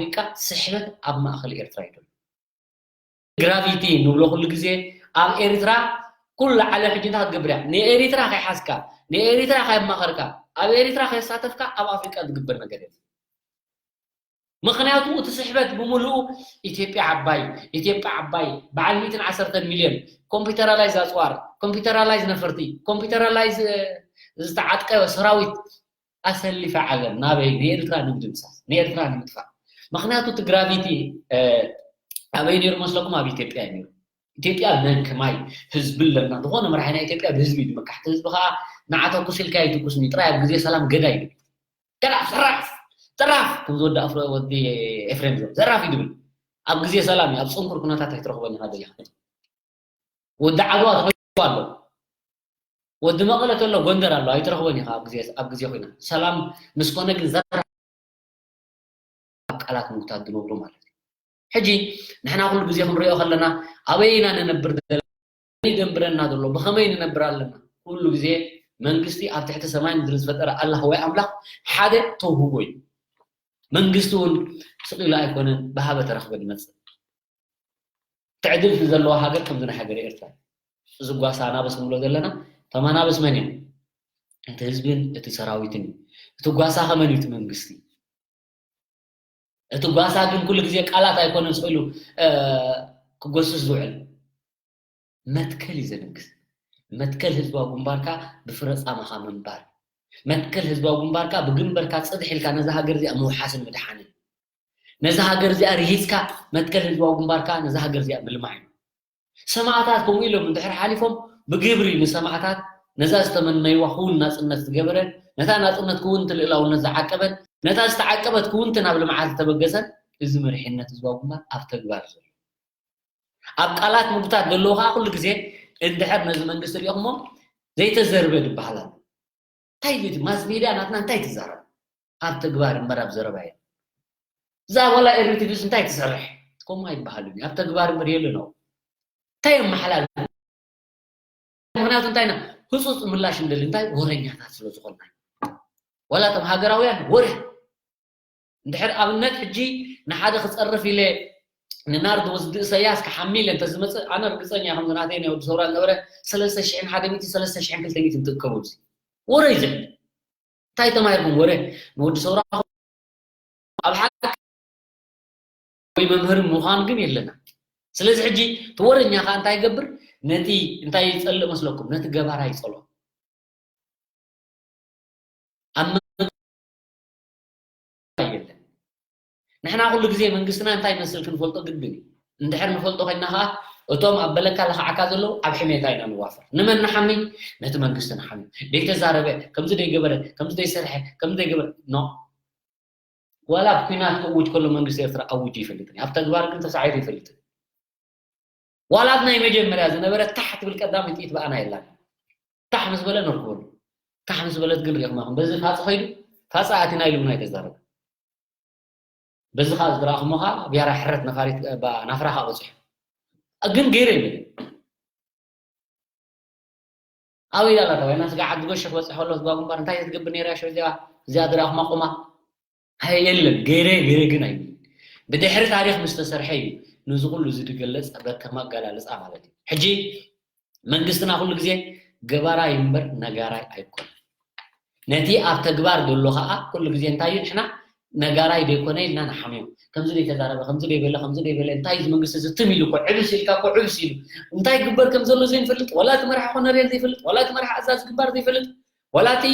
ኣፍሪቃ ስሕበት ኣብ ማእኸል ኤርትራ እዩ ዘሎ። ግራቪቲ ንብሎ ኩሉ ግዜ ኣብ ኤርትራ ኩሉ ዓለም ሕጂ እንታይ ክትገብር እያ? ንኤርትራ ከይሓዝካ፣ ንኤርትራ ከየማኸርካ፣ ኣብ ኤርትራ ከየሳተፍካ ኣብ ኣፍሪቃ ዝግበር ነገር የለን። ምኽንያቱ እቲ ስሕበት ብምሉኡ ኢትዮጵያ ዓባይ፣ ኢትዮጵያ ዓባይ፣ በዓል ሚእትን ዓሰርተን ሚልዮን፣ ኮምፒውተራላይዝ ኣፅዋር፣ ኮምፒውተራላይዝ ነፈርቲ፣ ኮምፒውተራላይዝ ዝተዓጥቀ ሰራዊት ኣሰሊፈ ዓለም ናበይ? ንኤርትራ ንምድምሳስ፣ ንኤርትራ ንምጥፋእ። ምኽንያቱ እቲ ግራቪቲ ኣበይ ነይሩ መስለኩም? ኣብ ኢትዮጵያ እዩ ነይሩ። ኢትዮጵያ መን ከማይ ህዝቢ ኣለና። ዝኾነ መራሒ ናይ ኢትዮጵያ ብህዝቢ እዩ ዝምራሕ። ህዝቢ ከዓ ንዓ ተኩስ ኢልካ ኣይትኩስኒ ጥራይ ኣብ ግዜ ሰላም ገዳይ እዩ። ገዳፍ ዘራፍ ዘራፍ ከም ዝወዲ ኣፍሮ ወዲ ኤፍሬም ዘራፍ እዩ ዝብል። ኣብ ግዜ ሰላም እዩ። ኣብ ፅንኩር ኩነታት ኣይትረኽቦን ኢኻ ደሊኻ። ወዲ ዓድዋ ተኸይቡ ኣሎ። ወዲ መቐለ ተሎ ጎንደር ኣሎ። ኣይትረኽቦን ኢኻ ኣብ ግዜ ኣብ ግዜ ኮይና ሰላም ምስ ኮነ ግን ዘራፍ ኣብ ቃላት ምውታት ዝነብሩ ማለት እዩ። ሕጂ ንሕና ኩሉ ግዜ ክንሪኦ ከለና ኣበይ ኢና ንነብር ዘለና? መን ይደንብረና ዘሎ? ብኸመይ ንነብር ኣለና? ኩሉ ግዜ መንግስቲ ኣብ ትሕቲ ሰማይ ምድሪ ዝፈጠረ ኣላህ ወይ ኣምላኽ ሓደ ተውህቦ እዩ። መንግስቲ እውን ስቕ ኢሉ ኣይኮነን ብሃበ ተረኽበ ዝመፅእ። ትዕድልቲ ዘለዋ ሃገር ከምዚ ናይ ሃገር ኤርትራ። እዚ ጓሳ ኣናብስ ንብሎ ዘለና እቶም ኣናብስ መን እዮም? እቲ ህዝብን እቲ ሰራዊትን እዩ። እቲ ጓሳ ከመን እዩ? እቲ መንግስቲ። እቲ ጓሳ ግን ኩሉ ግዜ ቃላት ኣይኮነን ስቕ ኢሉ ክጎስስ ዝውዕል። መትከል እዩ ዘንግስ። መትከል ህዝባዊ ግንባርካ ብፍረ ጻማኻ ምንባር። መትከል ህዝባዊ ግንባርካ ብግንበርካ ጽድሕ ኢልካ ነዛ ሃገር እዚኣ ምውሓስን ምድሓንን። ነዛ ሃገር እዚኣ ርሂጽካ መትከል ህዝባዊ ግንባርካ ነዛ ሃገር እዚኣ ምልማዕ እዩ። ሰማእታት ከምኡ ኢሎም እንድሕር ሓሊፎም ብግብሪ ንሰማእታት ነዛ ዝተመነይዋ ክውን ናጽነት ዝገበረ፣ ነታ ናጽነት ክውንቲ ልእላውነት ዝዓቀበት፣ ነታ ዝተዓቀበት ክውንቲ ናብ ልምዓት ዝተበገሰን እዚ መሪሕነት ህዝባዊ ግንባር ኣብ ተግባር ዘሎ። ኣብ ቃላት ምጉታት ዘለዎ ከዓ ኩሉ ግዜ እንድሕር ነዚ መንግስቲ ሪኦሞ ዘይተዘርበ ዝበሃል ኣሎ። እንታይ እዩ እቲ ማስ ሜድያ ናትና እንታይ ትዛረብ? ኣብ ተግባር እምበር ኣብ ዘረባ የለን። እዛ ዋላ ኤሪ ቲቪስ እንታይ ትሰርሕ? ከምኡ ኣይበሃልን እዩ። ኣብ ተግባር እምበር የለን። እንታይ የመሓላልፍ? ምኽንያቱ እንታይ ኢና ህፁፅ ምላሽ እንደሊ እንታይ ወረኛታት ስለ ዝኾንና እዩ። ዋላ እቶም ሃገራውያን ወረ እንድሕር ኣብነት ሕጂ ንሓደ ክፀርፍ ኢለ ንናርድ ወስዲ እሰያስ ክሓሚ ኢለ እንተዝመፅእ ኣነ ርግፀኛ ከምዚ ናተይ ናይ ወዲ ሰውራ ዝነበረ ሰለስተ ሽሕን ሓደ ሚእቲ ሰለስተ ሽሕን ክልተ ሚእትን ትእከቡ እዚ ወረ እዩ ዝሕል። እንታይ ተማሂርኩም? ወረ ንወዲ ሰውራ ኣብ ሓቂ ወይ መምህር ምዃን ግን የለና። ስለዚ ሕጂ እቲ ወረኛ ከኣ እንታይ ይገብር? ነቲ እንታይ ይጸልእ መስለኩም? ነቲ ገባራ ይጸልኦ። ኣብ መ- የለን። ንሕና ኩሉ ግዜ መንግስትና እንታይ ይመስል ክንፈልጦ ግድን እዩ። እንድሕር ንፈልጦ ኮይንና ከኣ እቶም ኣብ በለካ ለኽዓካ ዘለዉ ኣብ ሕሜታ ኢና ንዋፈር። ንመን ንሓሚ? ነቲ መንግስቲ ንሓሚ። ደይተዛረበ፣ ከምዚ ደይገበረ፣ ከምዚ ደይሰርሐ፣ ከምዚ ደይገበረ። ኖ። ዋላ ኣብ ኲናት ክእውጅ ከሎ መንግስቲ ኤርትራ ኣውጁ ይፈልጥን እዩ። ኣብ ተግባር ግን ተሳዒሩ ይፈልጥን። ዋላ ኣብ ናይ መጀመርያ ዝነበረ ታሕ ትብል ቀዳመይቲ ጥይት ብኣና የላን። ታሕ ምስ በለ ነርክበሉ። ታሕ ምስ በለት ግን ሪኢኹማ ኢኹም። በዚ ፋፂ ኸይዱ፣ ፋፂ ኣቲና ኢሉ እውን ኣይተዛረበ። በዚ ኸዓ ዝረኣኹሞ ኸዓ ቢያራ ሕረት ነፋሪት፣ ባ-፣ ናፍራ ኸዓ በፂሑ። ግን ገይረ ይብል። ኣበይ ዳላ ተባሂልና ስጋዕ ዓዲ ጎሽ ክበፅሕ ከሎ ስጋ ግንባር እንታይ ትገብር ነይራ ሽዑ እዚኣ፣ እዚኣ ዝረኣኹማ ቆማ? ኣይ የለን፣ ገይረ፣ ገይረ ግን ኣይብልን። ብድሕሪ ታሪኽ ምስ ተሰርሐ እዩ ነዚ ኩሉ እዚ ዝገለፅ በከም ኣገላልፃ ማለት እዩ። ሕጂ መንግስትና ኩሉ ግዜ ገባራይ እምበር ነጋራይ ኣይኮነን። ነቲ ኣብ ተግባር ዘሎ ኸዓ ኩሉ ግዜ እንታይ እዩ? ንሕና ነጋራይ ዘይኮነ ኢልና ንሓምዮ። ከምዚ ዘይተዛረበ፣ ከምዚ ዘይበለ፣ ከምዚ ዘይበለ፣ እንታይ እዚ መንግስቲ እዚ ትም ኢሉ እኮ፣ ዕብስ ኢልካ እኮ፣ ዕብስ ኢሉ። እንታይ ግበር ከም ዘሎ ዘይንፈልጥ፣ ዋላ እቲ መራሒ ኮነሬል ዘይፈልጥ፣ ዋላ እቲ መራሒ ኣዛዚ ግንባር ዘይፈልጥ፣ ዋላ እቲ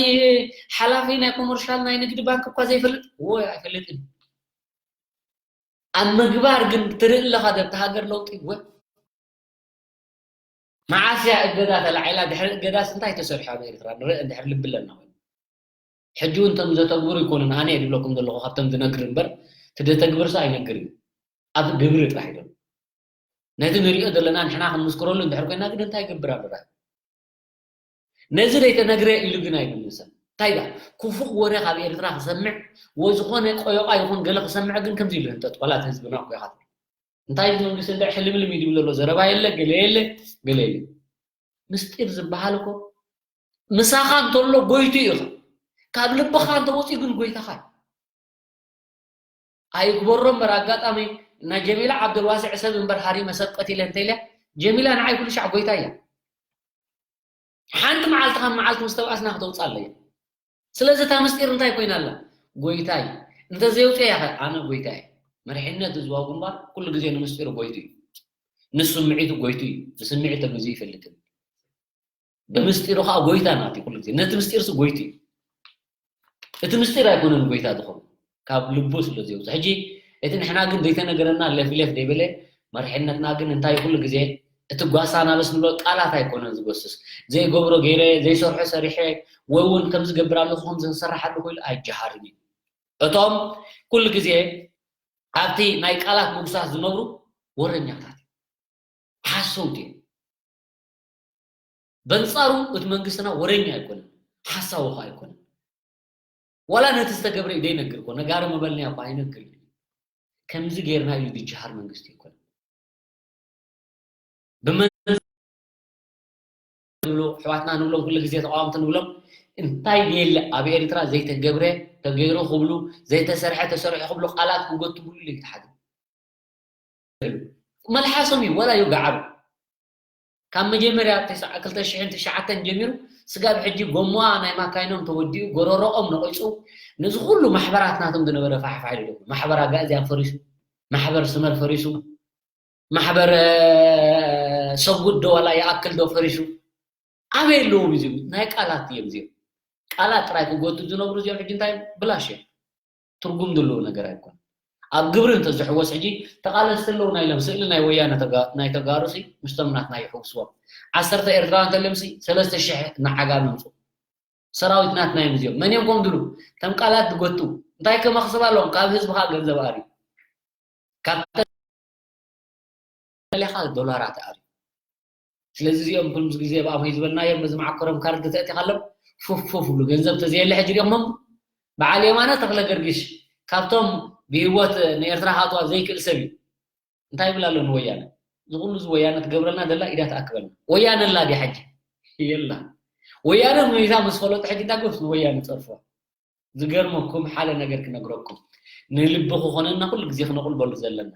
ሓላፊ ናይ ኮመርሻል ናይ ንግዲ ባንክ እኳ ዘይፈልጥ፣ ወይ ኣይፈልጥን። ኣብ ምግባር ግን ትርኢ ኣለኻ ዶ ኣብቲ ሃገር ለውጢ? ወይ መዓስ እያ እገዳ ተላዒላ? ድሕሪ እገዳስ እንታይ ተሰሪሑ ኣብ ኤርትራ? ንርኢ እንድሕር ልቢ ኣለና ኮይኑ። ሕጂ እውን እቶም ዘተግብሩ ኣይኮኑን፣ ኣነ እየ ዝብለኩም ዘለኹ ካብቶም ዝነግር እምበር፣ እቲ ዘተግብርስ ኣይነግር እዩ። ኣብ ግብሪ ጥራሕ እዩ ዘሎ። ነቲ ንሪኦ ዘለና ንሕና ክንምስክረሉ እንድሕር ኮይና ግን እንታይ ይገብር ኣሎ? ነዚ ዘይተነግረ ኢሉ ግን ኣይምልሰን። እንታይ ደኣ? ክፉእ ወረ ካብ ኤርትራ ክሰምዕ፣ ወይ ዝኾነ ቆዮቓ ይኹን ገለ ክሰምዕ ግን ከምዚ ኢሉ ህንጠጥ፣ ዋላ እቲ ህዝብና እኮ ኢኻ ትብል። እንታይ እዚ መንግስቲ እንድዒ ሕልምልም እዩ ዝብል ዘሎ? ዘረባ የለ፣ ገለ የለ፣ ገለ የለ። ምስጢር ዝበሃል እኮ ምሳኻ እንተሎ ጎይቱ እዩ ኢኻ። ካብ ልብኻ እንተወፂኡ ግን ጎይታኻ እዩ። ኣይግበሮ እምበር ኣጋጣሚ ናይ ጀሚላ ዓብደልዋስዕ ሰብ እምበር ሃሪመ ሰብ ቀቲለ እንተኢለ፣ ጀሚላ ንዓይ ኩሉ ሻዕ ጎይታ እያ። ሓንቲ መዓልቲ ካብ መዓልቲ ምስ ተባእስና ክተውፅእ ኣለያ። ስለዚ እታ ምስጢር እንታይ ኮይና ኣላ? ጎይታይ። እንተዘየውፅያ ከ ኣነ ጎይታይ። መሪሕነት ህዝባዊ ግንባር ኩሉ ግዜ ንምስጢሩ ጎይቱ እዩ። ንስምዒቱ ጎይቱ እዩ። ብስምዒት ተገዚኡ ይፈልጥን። ብምስጢሩ ከዓ ጎይታ ናት እዩ ኩሉ ግዜ። ነቲ ምስጢርሲ ጎይቱ እዩ። እቲ ምስጢር ኣይኮነን ጎይታ ዝኸውን። ካብ ልቡ ስለ ዘውፅእ። ሕጂ እቲ ንሕና ግን ዘይተነገረና ለፍለፍ ዘይበለ መሪሕነትና ግን እንታይ ኩሉ ግዜ እቲ ጓሳ ናበስ ንብሎ ቃላት ኣይኮነን ዝጎስስ። ዘይገብሮ ገይረ፣ ዘይሰርሖ ሰሪሐ፣ ወይ እውን ከምዚ ገብር ኣለኹ፣ ከምዚ ክሰርሕ ኣለኹ ኢሉ ኣይጀሃርን እዩ። እቶም ኩሉ ግዜ ኣብቲ ናይ ቃላት ምጉሳስ ዝነብሩ ወረኛታት እዮም። ሓሰውቲ እዮም። በንጻሩ እቲ መንግስትና ወረኛ ኣይኮነን፣ ሓሳዊ ኸኣ ኣይኮነን። ዋላ ነቲ ዝተገብረ እዩ ዘይነግር እኮ፣ ነጋሪ መበልንያ እኮ ኣይነግርን እዩ። ከምዚ ጌርና ኢሉ ዝጀሃር መንግስቲ ኣይኮነን። ብመን ንብሎ፣ ኣሕዋትና ንብሎም፣ ኩሉ ግዜ ተቃወምቲ ንብሎም፣ እንታይ የለ ኣብ ኤርትራ ዘይተገብረ ተገይሩ ክብሉ፣ ዘይተሰርሐ ተሰርሑ ክብሉ ቃላት ክጎትብሉ ኢሉ ይትሓዝ። መልሓሶም እዩ፣ ወላ ይውጋዓሉ። ካብ መጀመርያ ተስዓ-፣ ክልተ ሽሕን ትሽዓተን ጀሚሩ ስጋብ ሕጂ ጎማዋ ናይ ማካይኖም ተወዲኡ፣ ጎረሮኦም ነቒጹ፣ ነዚ ኩሉ ማሕበራት ናቶም ዝነበረ ፋሕፋሕ ኢሉ ደሎ። ማሕበር ኣጋእዝያን ፈሪሱ፣ ማሕበር ስመር ፈሪሱ፣ ማሕበር፣ እ፣ ሰጉድ ዶ ዋላ ይኣክል ዶ ፈሪሱ? ኣበይ ኣለዎም እዚኦም? ናይ ቃላት እዮም እዚኦም። ቃላት ጥራይ ክጎቱ ዝነብሩ እዚኦም ሕጂ እንታይ ብላሽ እዮም። ትርጉም ዘለዎ ነገር ኣይኮነን። ኣብ ግብሪ እንተዝሕወስ ሕጂ ተቓለስቲ ኣለዉ ናይ ኢሎም ስእሊ ናይ ወያነ ተጋ-፣ ናይ ተጋሩ ሲ ምስቶም ናትና ይሕውስዎም። ዓሰርተ ኤርትራውያን እንተልዮም ሲ ሰለስተ ሽሕ ንዓጋም ይምጹ። ሰራዊት ናትና እዮም እዚኦም። መን እዮም ከምኡ ዝብሉ? እቶም ቃላት ዝጎቱ። እንታይ ከመኽስብ ኣለዎም? ካብ ህዝቢ ኸኣ ገንዘብ ኣርዩ። ካብ ተለኻ ዶላራት ኣርዩ። ስለዚ እዚኦም ኩሉ ግዜ ብኣመይ ዝበልናዮም በዚ መዓኮሮም ካርድ ተእቲኻሎም ፉፍ ፉፍ ይብሉ። ገንዘብ ተዘየለ ሕጂ ሪኦሞም በዓል የማነ ተኽለ ገርጊሽ ካብቶም ብህይወት ንኤርትራ ክኣትዋ ዘይክእል ሰብ እዩ። እንታይ ይብል ኣሎ ንወያነ? እዚ ኩሉ እዚ ወያነ ትገብረልና ዘላ ኢዳ ትኣክበልና። ወያነ ኣላ ድያ ሕጂ? የላ። ወያነ ሁኔታ ምስ ፈለጡ ሕጂ እንታይ ገብሱ ንወያነ ጸርፍዋ? ዝገርመኩም ሓደ ነገር ክነግረኩም። ንልቢ ክኾነና ኩሉ ግዜ ክነቑልበሉ ዘለና።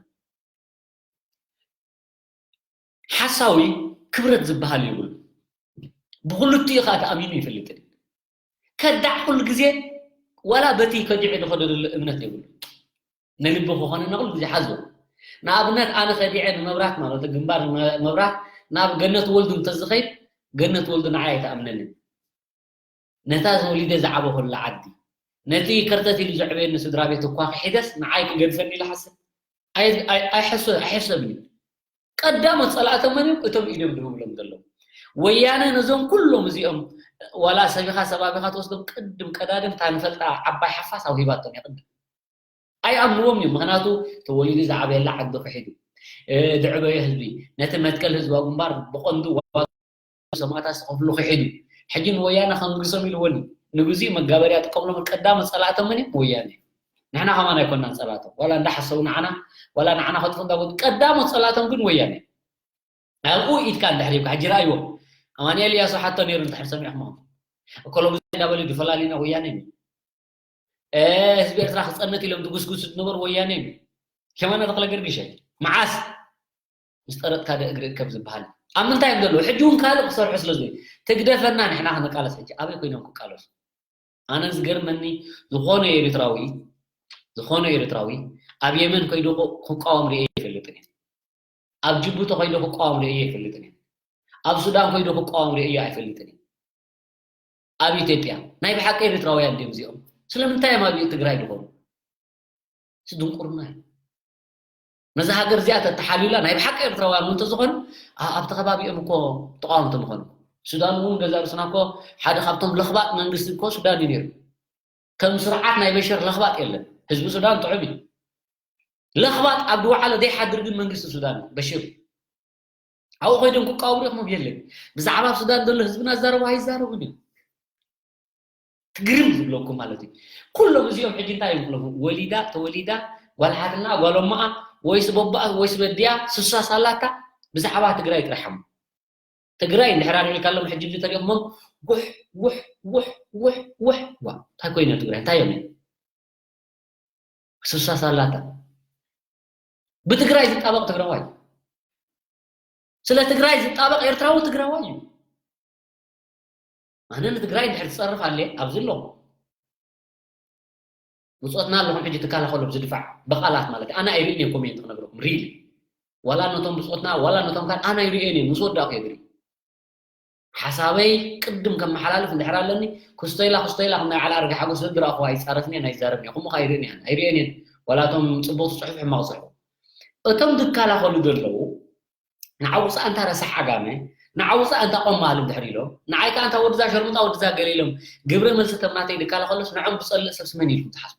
ሓሳዊ ክብረት ዝበሃል የብሉ። ብክልቲኡ ኸኣ ተኣሚኑ ይፈልጥን። ከዳዕ ኩሉ ግዜ ዋላ በቲ ከዲዑ ዝኸዶ ዘሎ እምነት የብሉ። ንልቢ ክኾነና ኩሉ ግዜ ሓዞ። ንኣብነት ኣነ ከዲዐ ንመብራት ማለት ግንባር መብራት ናብ ገነት ወልዱ እንተዝኸይድ ገነት ወልዱ ንዓይ ኣይትኣምነንን። ነታ ተወሊደ ዝዓበኹላ ዓዲ ነቲ ከርተት ኢሉ ዘዕበየኒ ስድራ ቤት እኳ ክሒደስ ንዓይ ክገድፈኒ ኢለ ሓስብ ኣይሕሰብን እዩ። ቀዳሞት ጸላእቶም መን እዮም? እቶም ኢዶም ድህብሎም ዘለዉ። ወያነ ነዞም ኩሎም እዚኦም ዋላ ሰቢኻ ሰባቢኻ ትወስዶም ቅድም ቀዳድም እታ ንፈልጣ ዓባይ ሓፋስ ኣውሂባቶም እያ ቅድም። ኣይኣምንዎም እዮም። ምኽንያቱ ተወሊዱ ዝዓበየላ ዓዲ ክሒዱ ዝዕበዮ ህዝቢ ነቲ መትከል ህዝባዊ ግንባር ብቐንዱ ሰማእታት ዝኸፍሉ ክሒዱ ሕጂ ንወያነ ከንግሶም ኢልዎን እዩ። ንግዚኡ መጋበርያ ጥቀምሎም ቀዳሞት ጸላእቶም መን እዮም? ወያነ። ንሕና ከማን ኣይኮናን ጸላእቶም ዋላ እንዳሓሰቡ ንዓና ዋላ ንዓና ከጥፉ እንዳበሉ ቀዳሞት ጸላእቶም ግን ወያነ። ኣብኡ ኢድካ እንድሕር ሂብካ ሕጂ ረኣይዎ። ኣማኑኤል እያሱ ሓቶ ነይሩ እንድሕር ሰሚዕኹሞ እኮሎጉ እንዳበሉ ድፈላሊና ወያነ እዩ። ህዝቢ ኤርትራ ክጸንት ኢሎም ዝጉስጉሱ ዝነበሩ ወያነ እዩ። ሸመና ተኽለ ገርግሸ መዓስ ምስ ጠረጥካ ደ እግሪ እከብ ዝበሃል ኣብ ምንታይ እዮም ዘለዉ? ሕጂ እውን ካልእ ክሰርሑ ስለ ዝብል ትግደፈና ንሕና ክንቃለስ ሕጂ ኣበይ ኮይኖም ክቃለሱ? ኣነ ዝገርመኒ ዝኾነ ኤርትራዊ ዝኾነ ኤርትራዊ ኣብ የመን ከይዱ ክቃወም ርእየ ይፈልጥን እየ። ኣብ ጅቡቲ ከይዱ ክቃወም ርእየ ይፈልጥን እየ። ኣብ ሱዳን ከይዱ ክቃወም ርእየ ኣይፈልጥን እየ። ኣብ ኢትዮጵያ ናይ ብሓቂ ኤርትራውያን ድዮም እዚኦም? ስለምንታይ እዮም ኣብ ትግራይ ዝኾኑ? እዚ ድንቁርና እዩ። ነዛ ሃገር እዚኣ ተተሓልዩላ ናይ ብሓቂ ኤርትራውያን እውን እንተዝኾኑ ኣብቲ ከባቢኦም እኮ ተቃወምቲ ምኾኑ። ሱዳን እውን ገዛ ርስና እኮ ሓደ ካብቶም ለኽባጥ መንግስቲ እኮ ሱዳን እዩ ነይሩ። ከም ስርዓት ናይ በሽር ለኽባጥ የለን። ህዝቢ ሱዳን ጥዑም እዩ። ለኽባጥ ኣብ ድወዓለ ዘይሓድር ግን መንግስቲ ሱዳን እዩ በሽር። ኣብኡ ኮይዶም ክቃወሙ ሪእኹሞም የለን። ብዛዕባ ኣብ ሱዳን ዘሎ ህዝብና ዝዛረቡ ኣይዛረቡን እዮም። ትግርም ዝብለኩም ማለት እዩ። ኩሎም እዚኦም ሕጂ እንታይ እዮም ክለፉ? ወሊዳ ተወሊዳ ጓል ሓትንኣ ጓል ኣሞኣ ወይስ ቦባኣ ወይስ በዲኣ ሱሳ ሳላታ ብዛዕባ ትግራይ ጥራሕ እሞ ትግራይ እንድሕር ኣልዒልካሎም ሕጂ እዚ ተሪኦሞም ጉሕ ጉሕ ጉሕ ጉሕ ጉሕ ዋ እንታይ ኮይነ ትግራይ እንታይ እዮም? ሱሳ ሳላታ ብትግራይ ዝጣበቕ ትግራዋይ ስለ ትግራይ ዝጣበቕ ኤርትራዊ ትግራዋይ እዩ። ኣነ ንትግራይ እንድሕር ትፀርፍ ኣለ ኣብዚ ኣለኹ ብፆትና ኣለኹም ሕጂ ትከላኸሉ ብዝድፋዕ ብቃላት ማለት ኣነ ኣይርእን እየ ኮሜንት ክነግረኩም ሪል ዋላ ነቶም ብፆትና ዋላ ነቶም ካል ኣነ ኣይርእን እየ ምስ ወዳእኩ እየ ዝርኢ ሓሳበይ ቅድም ከመሓላልፍ እንድሕር ኣለኒ ክስቶ ኢላ ክስቶ ኢላ ከም ናይ ዓላ ኣርጋ ሓጎስ ዝድረእኹ ኣይፃረፍን እየን ኣይዛረብን እየ ከምኡ ኣይርእን እየ ኣይርእን እየን ዋላ እቶም ፅቡቅ ትፅሑፍ ሕማቅ ፅሑፍ እቶም ዝከላኸሉ ዘለዉ ንዓውፃ እንታ ረሳሕ ዓጋመ ንዓውፃ እንታ ቆማል እንድሕር ኢሎም ንዓይ ከዓ እንታ ወድዛ ሸርሙጣ ወድዛ ገለ ኢሎም ግብረ መልሲ ተምናተይ ድከላኸሎስ ንዖም ብፀልእ ሰብስ መን ኢልኩም ትሓስቡ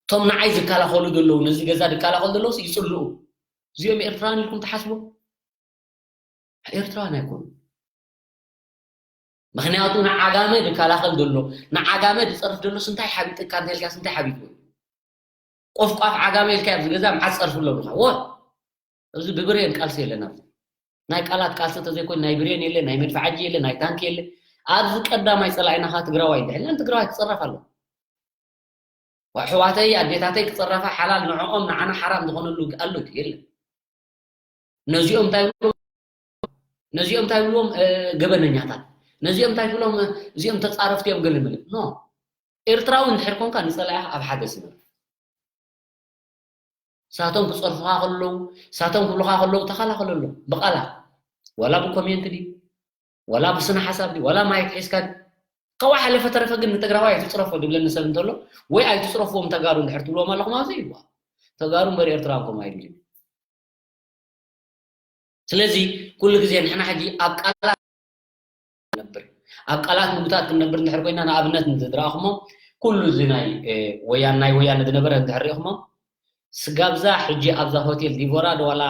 እቶም ንዓይ ዝከላኸሉ ዘለዉ ነዚ ገዛ ድከላኸሉ ዘለውስ ይፅልኡ እዚኦም ኤርትራን ኢልኩም ትሓስቡ ኤርትራን ኣይኮኑ ምክንያቱ ንዓጋመ ድከላኸል ዘሎ ንዓጋመ ድፀርፍ ደሎስ እንታይ ሓቢጥካ እንተልካስ እንታይ ሓቢጥዎ ቆፍቋፍ ዓጋመ ኢልካ ኣብዚ ገዛ መዓስ ፀርፊ ኣለሉካ ወ እዚ ብብሬን ቃልሲ የለን ኣብዚ ናይ ቃላት ቃልሲ እንተዘይኮይኑ ናይ ብሬን የለ ናይ መድፍዓጂ የለ ናይ ታንክ የለ ኣብዚ ቀዳማይ ፀላኢና ከዓ ትግራዋይ እንድሕልና ትግራዋይ ክፀረፍ ኣሎ ኣሕዋተይ ኣዴታተይ ክፀረፋ ሓላል ንዕኦም ንዓና ሓራም ዝኾነሉ ኣሎ የለን ነዚኦም እንታይ ነዚኦም እንታይ ብልዎም ገበነኛታት ነዚኦም እንታይ ብሎም እዚኦም ተፃረፍቲ እዮም ገለ ምልም ኖ ኤርትራዊ እንድሕር ኮንካ ንፀላኢኻ ኣብ ሓደ ስበር ሳቶም ክፀርፉኻ ከለዉ ሳቶም ክብሉኻ ከለዉ ተኸላኸለሎም ብቃላት ዋላ ብኮሜንት ድዩ ዋላ ብስነ ሓሳብ ድዩ ዋላ ማይክ ሒዝካ ድዩ ካብኡ ሓለፈ ተረፈ ግን ንትግራዋይ ኣይትፅረፎ ድብለኒ ሰብ እንተሎ ወይ ኣይትፅረፍዎም ተጋሩ እንድሕር ትብልዎም ኣለኹም ኣብዚ ይዋ ተጋሩ እምበር ኤርትራን ከምኡ ኣይድልን ስለዚ ኩሉ ግዜ ንሕና ሕጂ ኣብ ቃላት ነብር ኣብ ቃላት ምጉታት ክንነብር እንድሕር ኮይና ንኣብነት እንተዝረኣኹሞ ኩሉ እዚ ናይ ወያን ናይ ወያነ ዝነበረ እንድሕር ሪእኹሞ ስጋብዛ ሕጂ ኣብዛ ሆቴል ዲቦራ ዶ ዋላ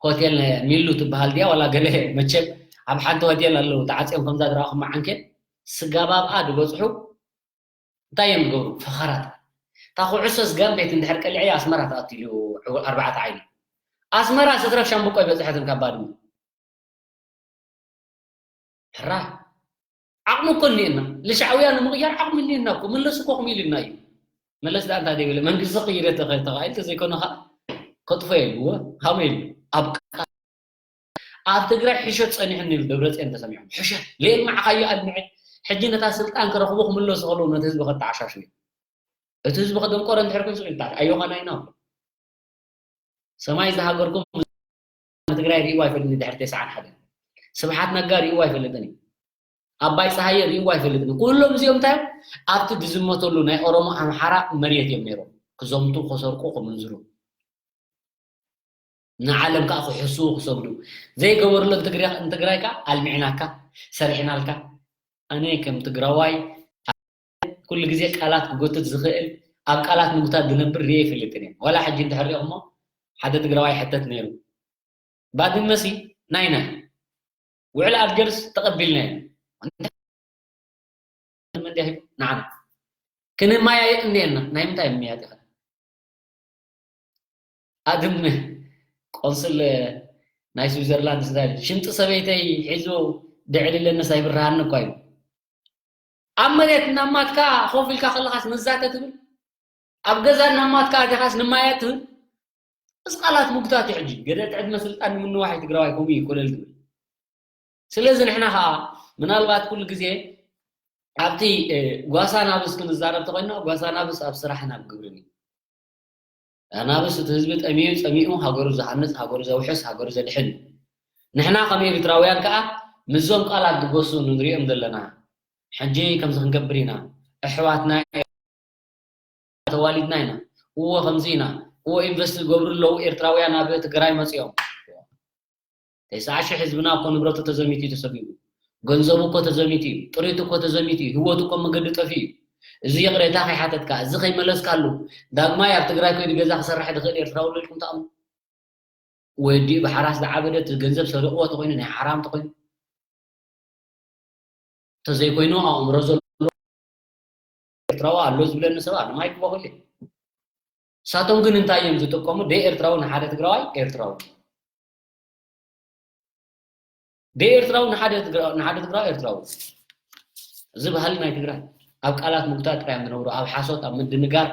ሆቴል ሚሉ ትበሃል ድያ ዋላ ገለ መቸም ኣብ ሓንቲ ሆቴል ኣለዉ ተዓፅዮም ከምዛ ዝረኣኹሞ ዓንኬል ስጋብ ኣብኣ ዝበፅሑ እንታይ እዮም ዝገብሩ ፈኸራት እታ ኩዕሶ ስጋብ ቤት እንድሕር ቀሊዐ ኣስመራ ተኣትሉ ኣርባዕተ ዓይኒ ኣስመራ ስትረፍ ሻምብቆ ኣይበፅሐትን ካብ ባድመ ሕራ ዓቕሚ እኮ እኒኤና ልሻዕውያ ንምቕያር ዓቕሚ እኒኤና እኮ መለስ እኮ ከምኡ ኢሉና እዩ መለስ ዳ እንታይ ደይበለ መንግስቲ ቅይረ ተኻኢል ተዘይኮነ ከዓ ከጥፎ የልዎ ሃመ የሉ ኣብ ኣብ ትግራይ ሕሸት ፀኒሑ ንብል ደብረፅዮን ተሰሚዖም ሕሸት ሌል መዓኻዮ ኣድምዐ ሕጂ ነታ ስልጣን ክረኽቡ ክምለሱ ከለዉ ነቲ ህዝቢ ከተዓሻሹ እዩ። እቲ ህዝቢ ከደንቆረ እንድሕር ኮይኑ ስቕ ኢልካ ኣዮኻና ኢና ኣሎ። ሰማይ ዝሃገርኩም ንትግራይ ርእይዎ ኣይፈልጥን። ድሕሪ ተስዓን ሓደን ስብሓት ነጋ ርእይዎ ኣይፈልጥን እዩ። ኣባይ ፀሃየ ርእይዎ ኣይፈልጥን እዩ። ኩሎም እዚኦም እንታይ ኣብቲ ዝዝመተሉ ናይ ኦሮሞ ኣምሓራ መሬት እዮም ነይሮም ክዘምቱ ክሰርቁ ክምንዝሩ ንዓለም ከዓ ክሕስዉ ክሰግዱ ዘይገበርሎ ንትግራይ ከዓ ኣልሚዕናካ ሰሪሕናልካ። ኣነ ከም ትግራዋይ ኩሉ ግዜ ቃላት ክጎትት ዝኽእል ኣብ ቃላት ምጉታት ዝነብር ርየ ይፈልጥን እየ። ዋላ ሕጂ እንድሕር ሪኦሞ ሓደ ትግራዋይ ሕተት ነይሩ ባድመሲ ናይና ውዕል ኣልጀርስ ተቐቢልናዮ መንዲያ ሂቡ ንዓና ክንማያየጥ እንዲና ናይ ምንታይ ምያጥ ኢኻ ኣድም ቆንስል ናይ ስዊዘርላንድ ስታይል ሽምጢ ሰበይተይ ሒዙ ድዕልለንስ ኣይብርሃኒ እኳ እዩ ኣብ መሬት እናማትካ ኮፍ ኢልካ ከለኻስ ንዛተ ትብል ኣብ ገዛ እናማትካ ኣቲኻስ ንማየ ትብል እዚ ቃላት ምጉታት እዩ ሕጂ ገደት ዕድመ ስልጣን ንምንዋሕ ትግራዋይ ከምኡ እዩ ኮለል ዝብል ስለዚ ንሕና ከዓ ምናልባት ኩሉ ግዜ ኣብቲ ጓሳ ናብስ ክንዛረብ ተኮይና ጓሳ ናብስ ኣብ ስራሕን ኣብ ግብርን እዩ ኣናብስ እቲ ህዝቢ ጠሚዩ ጸሚኡ ሃገሩ ዝሃንጽ ሃገሩ ዘውሕስ ሃገሩ ዘድሕን ንሕና ከም ኤርትራውያን ከዓ ምስዞም ቃላት ድጎሱ ንሪኦም ዘለና ሕጂ ከምዚ ክንገብር ኢና ኣሕዋትና ተዋሊድና ኢና እዎ ከምዚ ኢና እዎ ኢንቨስት ዝገብሩ ኣለዉ ኤርትራውያን ኣብ ትግራይ መፂኦም ተስዓ ሽሕ ህዝብና እኮ ንብረቱ ተዘሚቱ እዩ ተሰጊኡ ገንዘቡ እኮ ተዘሚቱ እዩ ጥሪቱ እኮ ተዘሚቱ እዩ ህወቱ እኮ መገዲ ጠፊኡ እዩ እዚ ይቕሬታ ከይሓተትካ እዚ ከይመለስካሉ ዳግማይ ኣብ ትግራይ ኮይዱ ገዛ ክሰርሕ ዝኽእል ኤርትራዊ ኣሎ ኢልኩም ተኣምኑ ወዲ ብሓራስ ዝዓበደ እቲ ገንዘብ ሰሪቕዎ ተኮይኑ ናይ ሓራም ተኮይኑ ተዘይኮይኑ ኣእምሮ ዘሎ ኤርትራዊ ኣሎ ዝብለኒ ሰብ ኣሎ ማይክ በኩል ንሳቶም ግን እንታይ እዮም ዝጥቀሙ ደይ ኤርትራዊ ንሓደ ትግራዋይ ኤርትራዊ ደይ ኤርትራዊ ንሓደ ትግራዊ ኤርትራዊ እዚ ባህሊ ናይ ትግራይ ኣብ ቃላት ምጉታት ጥራይ ዝነብሩ ኣብ ሓሶት ኣብ ምድንጋር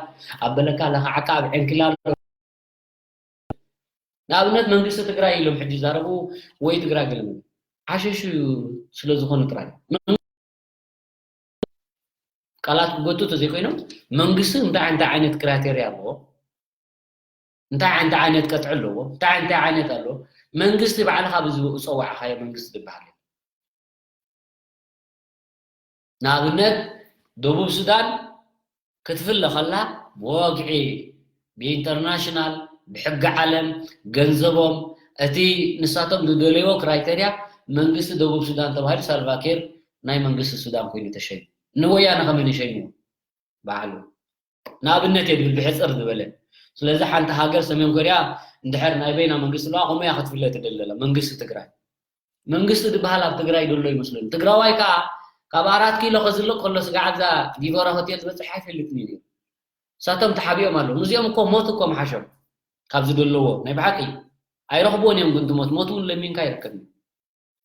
ኣብ በለካ ለካዓካ ኣብ ዕንክላል ንኣብነት መንግስቲ ትግራይ ኢሎም ሕጂ ይዛረቡ ወይ ትግራይ ገለ ዓሸሹ ስለ ዝኾኑ ጥራይ ቃላት ክጎቱ ተዘይኮይኖም መንግስቲ እንታይ እንታይ ዓይነት ክራይቴርያ ኣለዎ እንታይ ዓይነት ዓይነት ቀጥዒ ኣለዎ እንታይ እንታይ ዓይነት ኣለዎ መንግስቲ ባዕልኻ ብዝፀዋዕኻዮ መንግስቲ ዝበሃል ንኣብነት ደቡብ ሱዳን ክትፍለ ከላ ብወግዒ ብኢንተርናሽናል ብሕጊ ዓለም ገንዘቦም እቲ ንሳቶም ዝደለይዎ ክራይተርያ መንግስቲ ደቡብ ሱዳን ተባሂሉ ሳልቫኪር ናይ መንግስቲ ሱዳን ኮይኑ ተሸይሙ ንወያነ ከመይ ንሸይሙ በዓሉ ንኣብነት እየ ድብል ብሕፅር ዝበለ ስለዚ ሓንቲ ሃገር ሰሜን ኮርያ እንድሕር ናይ በይና መንግስቲ ኣለዋ ከምኡ እያ ክትፍለ ትደለላ መንግስቲ ትግራይ መንግስቲ ዝበሃል ኣብ ትግራይ ዘሎ ይመስለኒ። ትግራዋይ ከዓ ካብ ኣራት ኪሎ ከዝልቕ ከሎ ስጋዕ ኣብዛ ዲቦራ ሆቴል ዝበፅሕ ኣይፈልጥን እዩ። ንሳቶም ተሓቢኦም ኣለዉ። ምስዚኦም እኮ ሞት እኮ ምሓሾም ካብ ዝደለዎ ናይ ብሓቂ ኣይረኽብዎን እዮም ግን ትሞት ሞት እውን ለሚንካ ኣይርከብን እዩ።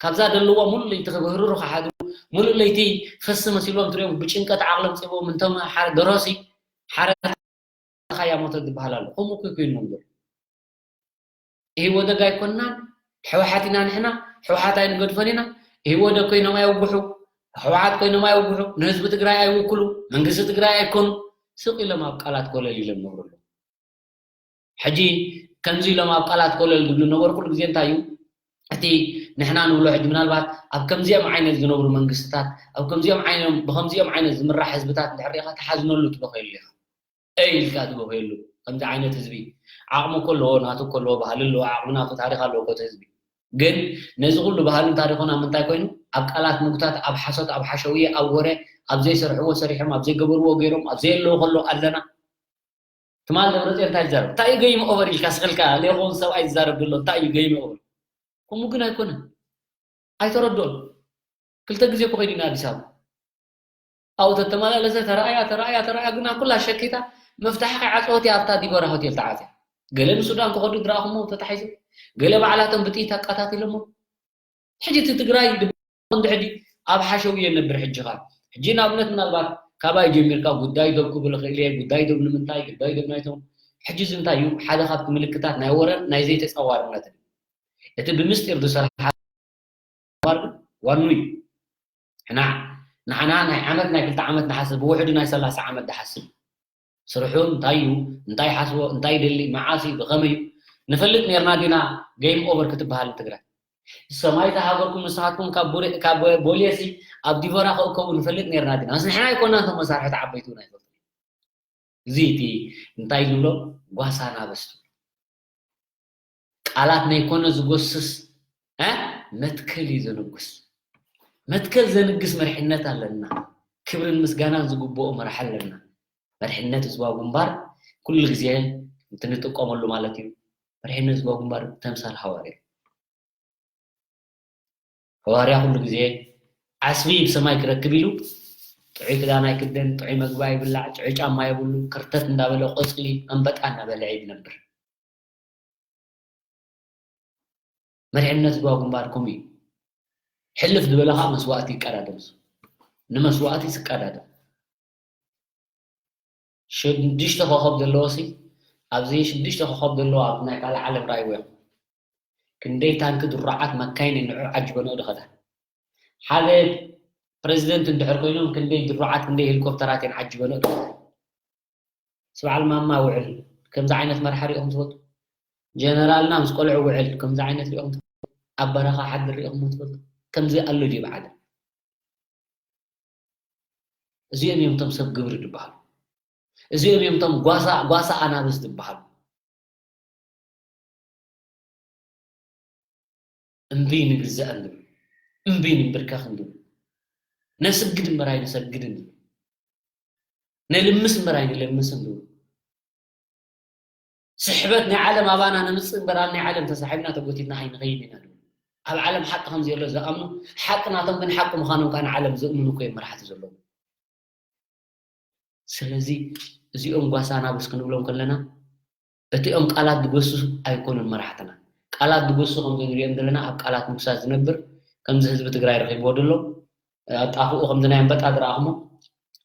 ካብዛ ደለዋ ሙሉእ ለይቲ ክብህርሩ ክሓድሩ ሙሉእ ለይቲ ፈሲ መሲሎም ትሪኦም ብጭንቀት ዓቕሎም ፅቦም እንቶም ደረሲ ሓረ ኻያ ሞተ ዝበሃል ኣሎ። ከምኡ እኮ ኮይኑ ነበር። ኢህወደግ ኣይኮንናን፣ ሕወሓት ኢና ንሕና፣ ሕወሓት ኣይንገድፎን ኢና። ኢህወደግ ኮይኖም ኣይውግሑ፣ ሕወሓት ኮይኖም ኣይውግሑ፣ ንህዝቢ ትግራይ ኣይውክሉ፣ መንግስቲ ትግራይ ኣይኮኑ። ስቕ ኢሎም ኣብ ቃላት ኮለል ኢሎም ነብሩ ኣለዉ። ሕጂ ከምዚ ኢሎም ኣብ ቃላት ኮለል ዝብሉ ነበሩ ኩሉ ግዜ እንታይ እዩ? እቲ ንሕና ንብሎ ሕጂ ምናልባት ኣብ ከምዚኦም ዓይነት ዝነብሩ መንግስትታት ኣብ ከምዚኦም ዓይነት ብከምዚኦም ዓይነት ዝምራሕ ህዝብታት እንድሕር ሪኢኻ ትሓዝነሉ ትበኸየሉ ኢኻ። እይ ኢልካ ትበኸየሉ ከምዚ ዓይነት ህዝቢ ዓቕሚ እኮ ኣለዎ ናቱ እኮ ኣለዎ ባህሊ ኣለዎ ዓቕሚ ናቱ ታሪክ ኣለዎ እኮ እቲ ህዝቢ ግን ነዚ ኩሉ ባህልን ታሪኩን ኣብ ምንታይ ኮይኑ ኣብ ቃላት ምጉታት ኣብ ሓሶት ኣብ ሓሸውየ ኣብ ወረ ኣብ ዘይሰርሕዎ ሰሪሖም ኣብ ዘይገበርዎ ገይሮም ኣብ ዘየለዎ ከሎ ኣለና ትማል ደብረፅዮን እንታይ ዝዛረብ እንታይ እዩ ገይም ኦቨር ኢልካ ስኽልካ ሌኾን ሰብኣይ ዝዛረብ ዘሎ እንታይ እዩ ገይም ኦቨር ከምኡ ግን ኣይኮነን ኣይተረድኦን ክልተ ግዜ እኮ ከይዱ ኢና ኣዲስ ኣበባ ኣብኡ ተተመላለሰ ተረኣያ ተረኣያ ተረኣያ ግና ኩላ ሸኪታ መፍታሕ ከይዓፀወት እያ ኣብታ ዲቦራ ሆቴል ተዓፅያ ገለ ንሱዳን ክኸዱ ዝረኣኹሞ ተታሒዞም ገለ ባዕላቶም ብጥይት ኣቃታቲሎሞ ሕጂ እቲ ትግራይ ድቦ እንድሕዲ ኣብ ሓሸውየ ነብር ሕጂ ኸ ሕጂ ንኣብነት ምናልባት ካባይ ጀሚርካ ጉዳይ ዶብ ክብል ኽእል እየ ጉዳይ ዶብ ንምንታይ ጉዳይ ዶብ ናይቶም ሕጂ እዚ እንታይ እዩ ሓደ ካብቲ ምልክታት ናይ ወረን ናይ ዘይተፃዋርነትን እቲ ብምስጢር ዝሰርሓ ዋኑ እዩ ሕና ንዓና ናይ ዓመት ናይ ክልተ ዓመት ንሓስብ፣ ብውሕዱ ናይ ሰላሳ ዓመት ድሓስብ። ስርሑ እንታይ እዩ፣ እንታይ ይሓስቦ፣ እንታይ ይደሊ፣ መዓስ እዩ፣ ብኸመይ እዩ ንፈልጥ ነርና ዲና? ጌም ኦቨር ክትበሃል ትግራይ። ሰማይ ተሃገርኩም ንስኻትኩም ካብ ቦሌ ሲ ኣብ ዲቮራ ክእከቡ ንፈልጥ ነርና ዲና? ንሕና ኣይኮናን እቶም መሳርሕቲ ዓበይቲ እውን ኣይፈልጡ። እዚ እቲ እንታይ ዝብሎ ጓሳ ናበስቱ ቃላት ነይኮነ ዝጎስስ መትከል እዩ ዘንጉስ። መትከል ዘንግስ መርሕነት ኣለና። ክብርን ምስጋናን ዝግብኦ መራሒ ኣለና። መርሕነት ህዝባዊ ግንባር ኩሉ ግዜ እንትንጥቀመሉ ማለት እዩ። መርሕነት ህዝባዊ ግንባር ተምሳል ሃዋርያ እዩ። ሃዋርያ ኩሉ ግዜ ዓስቢ ብሰማይ ክረክብ ኢሉ ጥዑይ ክዳን ኣይክደን፣ ጥዑይ መግቢ ኣይብላዕ፣ ጥዑይ ጫማ የብሉ፣ ክርተት እንዳበለ ቆፅሊ ኣንበጣ እንዳበልዐ እዩ ዝነብር። መሪሕነት ህዝባዊ ግንባር ከምኡ እዩ። ሕልፍ ዝበለ ከዓ መስዋእቲ ይቀዳደም። ንመስዋእቲ ዝቀዳደም ሽዱሽተ ኮኸብ ዘለዎ ሲ ኣብዚ ሽዱሽተ ኮኸብ ዘለዎ ኣብ ናይ ካልእ ዓለም ራእይዎ ኢኹም። ክንደይ ታንኪ ድሩዓት መካይን ንዑ ዓጅበንኦ ድኸዳ ሓደ ፕረዚደንት እንድሕር ኮይኖም ክንደይ ድሩዓት ክንደይ ሄሊኮፕተራት እየን ዓጅበንኦ ድኸዳ። ስብዓል ማማ ውዕል ከምዚ ዓይነት መርሓ ሪኦም ትፈልጡ? ጀነራልና ምስ ቆልዑ ውዕል ከምዚ ዓይነት ሪኦም ትፈልጡ? ኣብ በረኻ ሓድር ሪኦም ትፈልጡ? ከምዚ ኣሎ ድዩ ብዓለም? እዚኦም እዮም እቶም ሰብ ግብሪ ዝበሃሉ። እዚኦም እዮም እቶም ጓሳ ጓሳ ኣናብስ ዝበሃሉ። እምቢ ንግዛእ እንድብል፣ እምቢ ንንብርከኽ እንድብል፣ ነስግድ እምበር ኣይንሰግድን እንድብል፣ ነልምስ እምበር ኣይንለምስን እንድብል፣ ስሕበት ናይ ዓለም ኣባና ነምፅእ እምበር ኣብ ናይ ዓለም ተሳሒብና ተጎቲትና ኣይንኸይድን ኢና ዝብሉ። ኣብ ዓለም ሓቂ ከም ዘሎ ዝኣምኑ ሓቂ ናቶም ግን ሓቂ ምዃኖም ከዓ ንዓለም ዘእምኑ እኮ እዮም መራሕቲ ዘለዉ። ስለዚ እዚኦም ጓሳ ናብስ ክንብሎም ከለና እቲኦም ቃላት ዝጎስሱ ኣይኮኑን መራሕትና። ቃላት ዝጎስሱ ከምዚ ንሪኦም ዘለና ኣብ ቃላት ምጉሳስ ዝነብር ከምዚ ህዝቢ ትግራይ ረኺብዎ ዘሎ ኣጣፍኡ ከምዚ ናይ ኣንበጣ ዝረኣኹሞ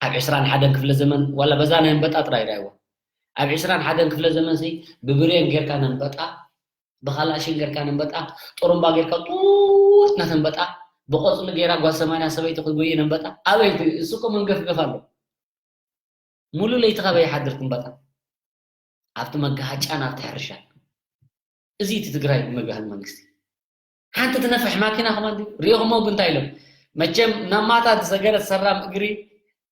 ኣብ ዕስራን ሓደን ክፍለ ዘመን ዋላ በዛ ናይ ኣንበጣ ጥራይ ርኣይዎ። ኣብ ዕስራን ሓደን ክፍለ ዘመን ሲ ብብሬን ጌርካ ነንበጣ፣ ብኻላሽን ጌርካ ነንበጣ፣ ጥሩምባ ጌርካ ጡት ነተንበጣ፣ ብቆፅሊ ጌራ ጓል ሰማንያ ሰበይቲ ክጎይ ነንበጣ። ኣበይ እቲ እሱ እኮ መንገፍገፍ ኣሎ። ሙሉ ለይቲ ካበይ ይሓድር ትንበጣ? ኣብቲ መጋሃጫን ኣብቲ ሕርሻን። እዚ እቲ ትግራይ ዝመግሃል መንግስቲ። ሓንቲ ትነፍሕ ማኪና ከማን ድዩ? ሪኢኹሞ ግን እንታይ ኢሎም? መቸም ናብ ማታ ዝሰገረ ሰራም እግሪ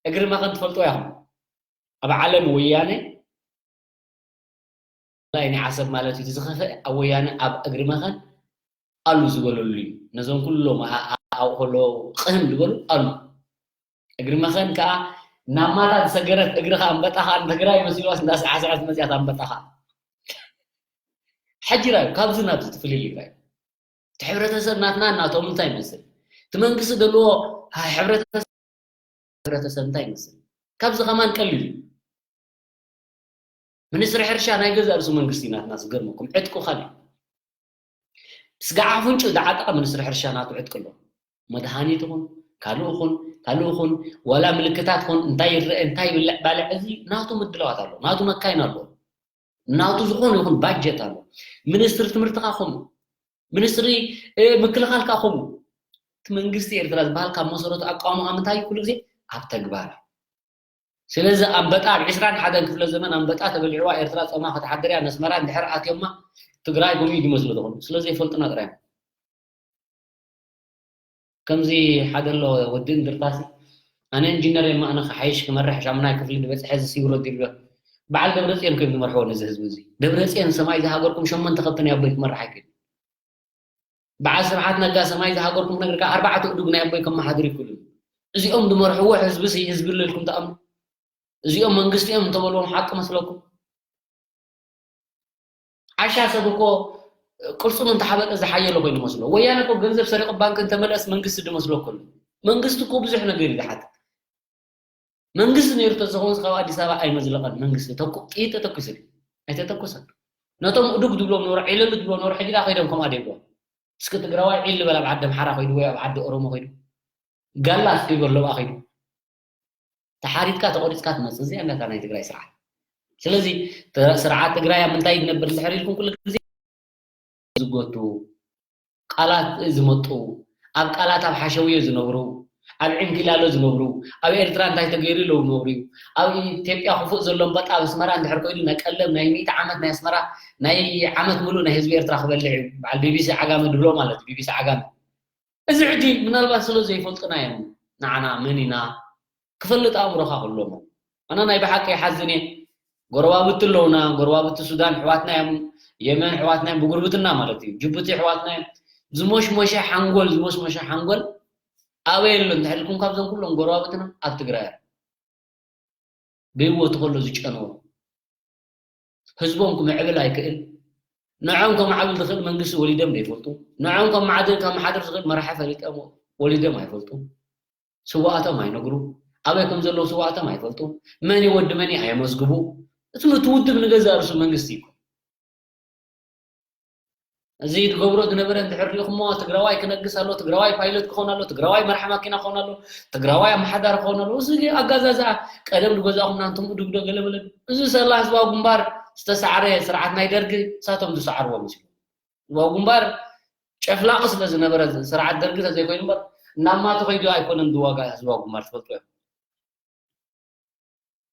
እግሪ መኸን ትፈልጥዎ ኢኹም። ኣብ ዓለም ወያነ ላይኒ ዓሰብ ማለት እዩ። እቲ ዝኸፍአ ኣብ ወያነ ኣብ እግሪ መኸን ኣሉ ዝበለሉ እዩ። ነዞም ኩሎም ኣብኡ ከለዉ ቅህም ዝበሉ ኣሉ። እግሪ መኸን ከዓ ናብ ማታ ዝሰገረት እግሪ ከዓ ኣንበጣ ከዓ ንትግራይ መሲልዋስ እንዳሰዓሰዐት መፅያት ኣንበጣ ከዓ ሕጂ ራዩ ካብዚ ናብዚ ትፍልል እዩ ራዩ። እቲ ሕብረተሰብ ናትና ናቶም እንታይ ይመስል? እቲ መንግስቲ ዘለዎ ሕብረተሰብ እንታይ ይመስል? ካብዚ ከማን ቀሊል እዩ። ሚኒስትሪ ሕርሻ ናይ ገዛእ ርእሱ መንግስቲ እዩ ናትና። ዝገርመኩም ዕጥቁ ካልእ እዩ። ስጋዕ ኣፍንጭኡ ዝዓጠቐ ሚኒስትሪ ሕርሻ ናቱ ዕጥቂ ኣሎ። መድሃኒት ይኹን ካልእ ይኹን ካልእ ይኹን ዋላ ምልክታት ይኹን እንታይ ይረአ እንታይ ይብልዕ ባልዕ እዚ ናቱ ምድላዋት ኣሎ። ናቱ መካይን ኣሎ። ናቱ ዝኾነ ይኹን ባጀት ኣሎ። ሚኒስትሪ ትምህርቲ ከዓ ከምኡ። ሚኒስትሪ ምክልኻል ከዓ ከምኡ። እቲ መንግስቲ ኤርትራ ዝበሃል ካብ መሰረቱ ኣቃውምኡ ኣብ ምንታይ እዩ? ኩሉ ግዜ ኣብ ተግባር እዩ። ስለዚ ኣንበጣ ኣብ ዕስራን ሓደን ክፍለ ዘመን ኣንበጣ ተበሊዕዋ ኤርትራ ጾማ ክትሓድር እያ። ነስመራ እንድሕር ኣትዮማ ትግራይ ጎሚኡ ዝመስሉ ዝኾኑ ስለ ዘይፈልጡና ጥራይ እዮም። ከምዚ ሓደ ኣሎ ወዲ እንድርታሲ ኣነ ኢንጂነር የማእነ ክሓይሽ ክመርሕ ሻሙናይ ክፍሊ ዝበፅሐ እዚ ሲብሮ ዲብሎ በዓል ደብረፅዮን ኮይም ዝመርሕዎ ነዚ ህዝቢ እዚ። ደብረፅዮን ሰማይ ዝሃገርኩም ሸሞንተ ከብቲ ናይ ኣቦይ ክመርሕ ኣይክእል። በዓል ስብሓት ነጋ ሰማይ ዝሃገርኩም ክነግርካ ኣርባዕተ እዱግ ናይ ኣቦይ ከመሓድር ይክእሉ። እዚኦም ዝመርሕዎ ህዝቢ ሲ ህዝቢ ኣለልኩም ትኣምኑ? እዚኦም መንግስቲ እዮም እንተበልዎም ሓቂ መስለኩም? ዓሻ ሰብ እኮ ቅልፅሙ እንተሓበጠ ዝሓየለ ኮይኑ መስሎ። ወያነ እኮ ገንዘብ ሰሪቑ ባንክ እንተመለስ መንግስቲ ዝመስሎ እኮ ኣሎ። መንግስቲ እኮ ብዙሕ ነገር እዩ ዝሓትት። መንግስቲ ነይሩ ተዝኸውን ካብ ኣዲስ ኣበባ ኣይመዝለቐን። መንግስቲ ተኩ ጥይት ተተኩሱ ድዩ? ኣይተተኩሰን። ነቶም እዱግ ዝብሎም ነበሩ፣ ዒለሉ ዝብሎም ነበሩ፣ ሕጂ ዳ ከይዶም ከምኣ ደይብሎም። እስኪ ትግራዋይ ዒል በል ኣብ ዓዲ ኣምሓራ ከይዱ ወይ ኣብ ዓዲ ኦሮሞ ከይዱ። ጋላ እስኪ በሎ ብኣ ከይዱ። ተሓሪድካ ተቖሪፅካ ትመፅእ። እዚኣ እንዳታ ናይ ትግራይ ስርዓት። ስለዚ ተ- ስርዓት ትግራይ ኣብ ምንታይ ዝነብር እንድሕር ኢልኩም ኩሉ ግዜ ዝጎቱ ቃላት ዝመጡ ኣብ ቃላት ኣብ ሓሸውየ ዝነብሩ ኣብ ዕንኪላሎ ዝነብሩ፣ ኣብ ኤርትራ እንታይ ተገይሩ ኢሎም ዝነብሩ እዩ። ኣብ ኢትዮጵያ ክፉእ ዘሎ እምበጣ ኣብ ኣስመራ እንድሕር ኮይኑ ናይ ቀለም ናይ ሚእቲ ዓመት ናይ ኣስመራ ናይ ዓመት ሙሉእ ናይ ህዝቢ ኤርትራ ክበልዕ እዩ። በዓል ቢቢሲ ዓጋመ ድብሎ ማለት እዩ፣ ቢቢሲ ዓጋመ። እዚ ሕጂ ምናልባት ስለ ዘይፈልጡና እዮም ንዓና መን ኢና ክፈልጥ ኣእምሮኻ ክህልዎም። ኣነ ናይ ብሓቂ ይሓዝን እየ። ጎረባብቲ ኣለውና፣ ጎረባብቲ ሱዳን ኣሕዋትና እዮም፣ የመን ኣሕዋትና እዮም፣ ብጉርብትና ማለት እዩ። ጅቡቲ ኣሕዋትና እዮም። ዝሞሽሞሸ ሓንጎል፣ ዝሞሽሞሸ ሓንጎል ኣበይ ኣሎ እንተሕልኩም ካብዞም ኩሎም ጎረባብትና ኣብ ትግራይ እዮም። ብህይወቱ ከሎ ዝጨነዎ ህዝቦም ክምዕብል ኣይክእል። ንዖም ከማዕብል ዝኽእል መንግስቲ ወሊዶም ዘይፈልጡ፣ ንዖም ከማዕድር ከመሓድር ዝኽእል መራሒ ፈሊጦም ወሊዶም ኣይፈልጡ። ስዋኣቶም ኣይነግሩ፣ ኣበይ ከም ዘለዉ ስዋኣቶም ኣይፈልጡ፣ መን እዩ ወዲ መን እዩ ኣየመዝግቡ። እቲ እቲ ውድብ ንገዛእ ርእሱ መንግስቲ እዩ። እዚ ትገብሮ ዝነበረ እንድሕር ሪኢኹሞ ትግራዋይ ክነግስ ኣሎ፣ ትግራዋይ ፓይለት ክኾን ኣሎ፣ ትግራዋይ መርሓ ማኪና ክኾን ኣሎ፣ ትግራዋይ ኣመሓዳሪ ክኾን ኣሎ። እዚ ኣጋዛዝኣ ቀደም ዝገዛእኹም ናንቶም እዱግዶ ገለመለ። እዚ ሰላ ህዝባዊ ግንባር ዝተሳዕረ ስርዓት ናይ ደርጊ እሳቶም ዝሰዓርዎ መሲሉ። ህዝባዊ ግንባር ጨፍላቂ ስለ ዝነበረ ስርዓት ደርጊ ተዘይኮይኑ እምበር እናማቱ ከይዱ ኣይኮነን ዝዋጋ ህዝባዊ ግንባር ትፈልጡ እዮም።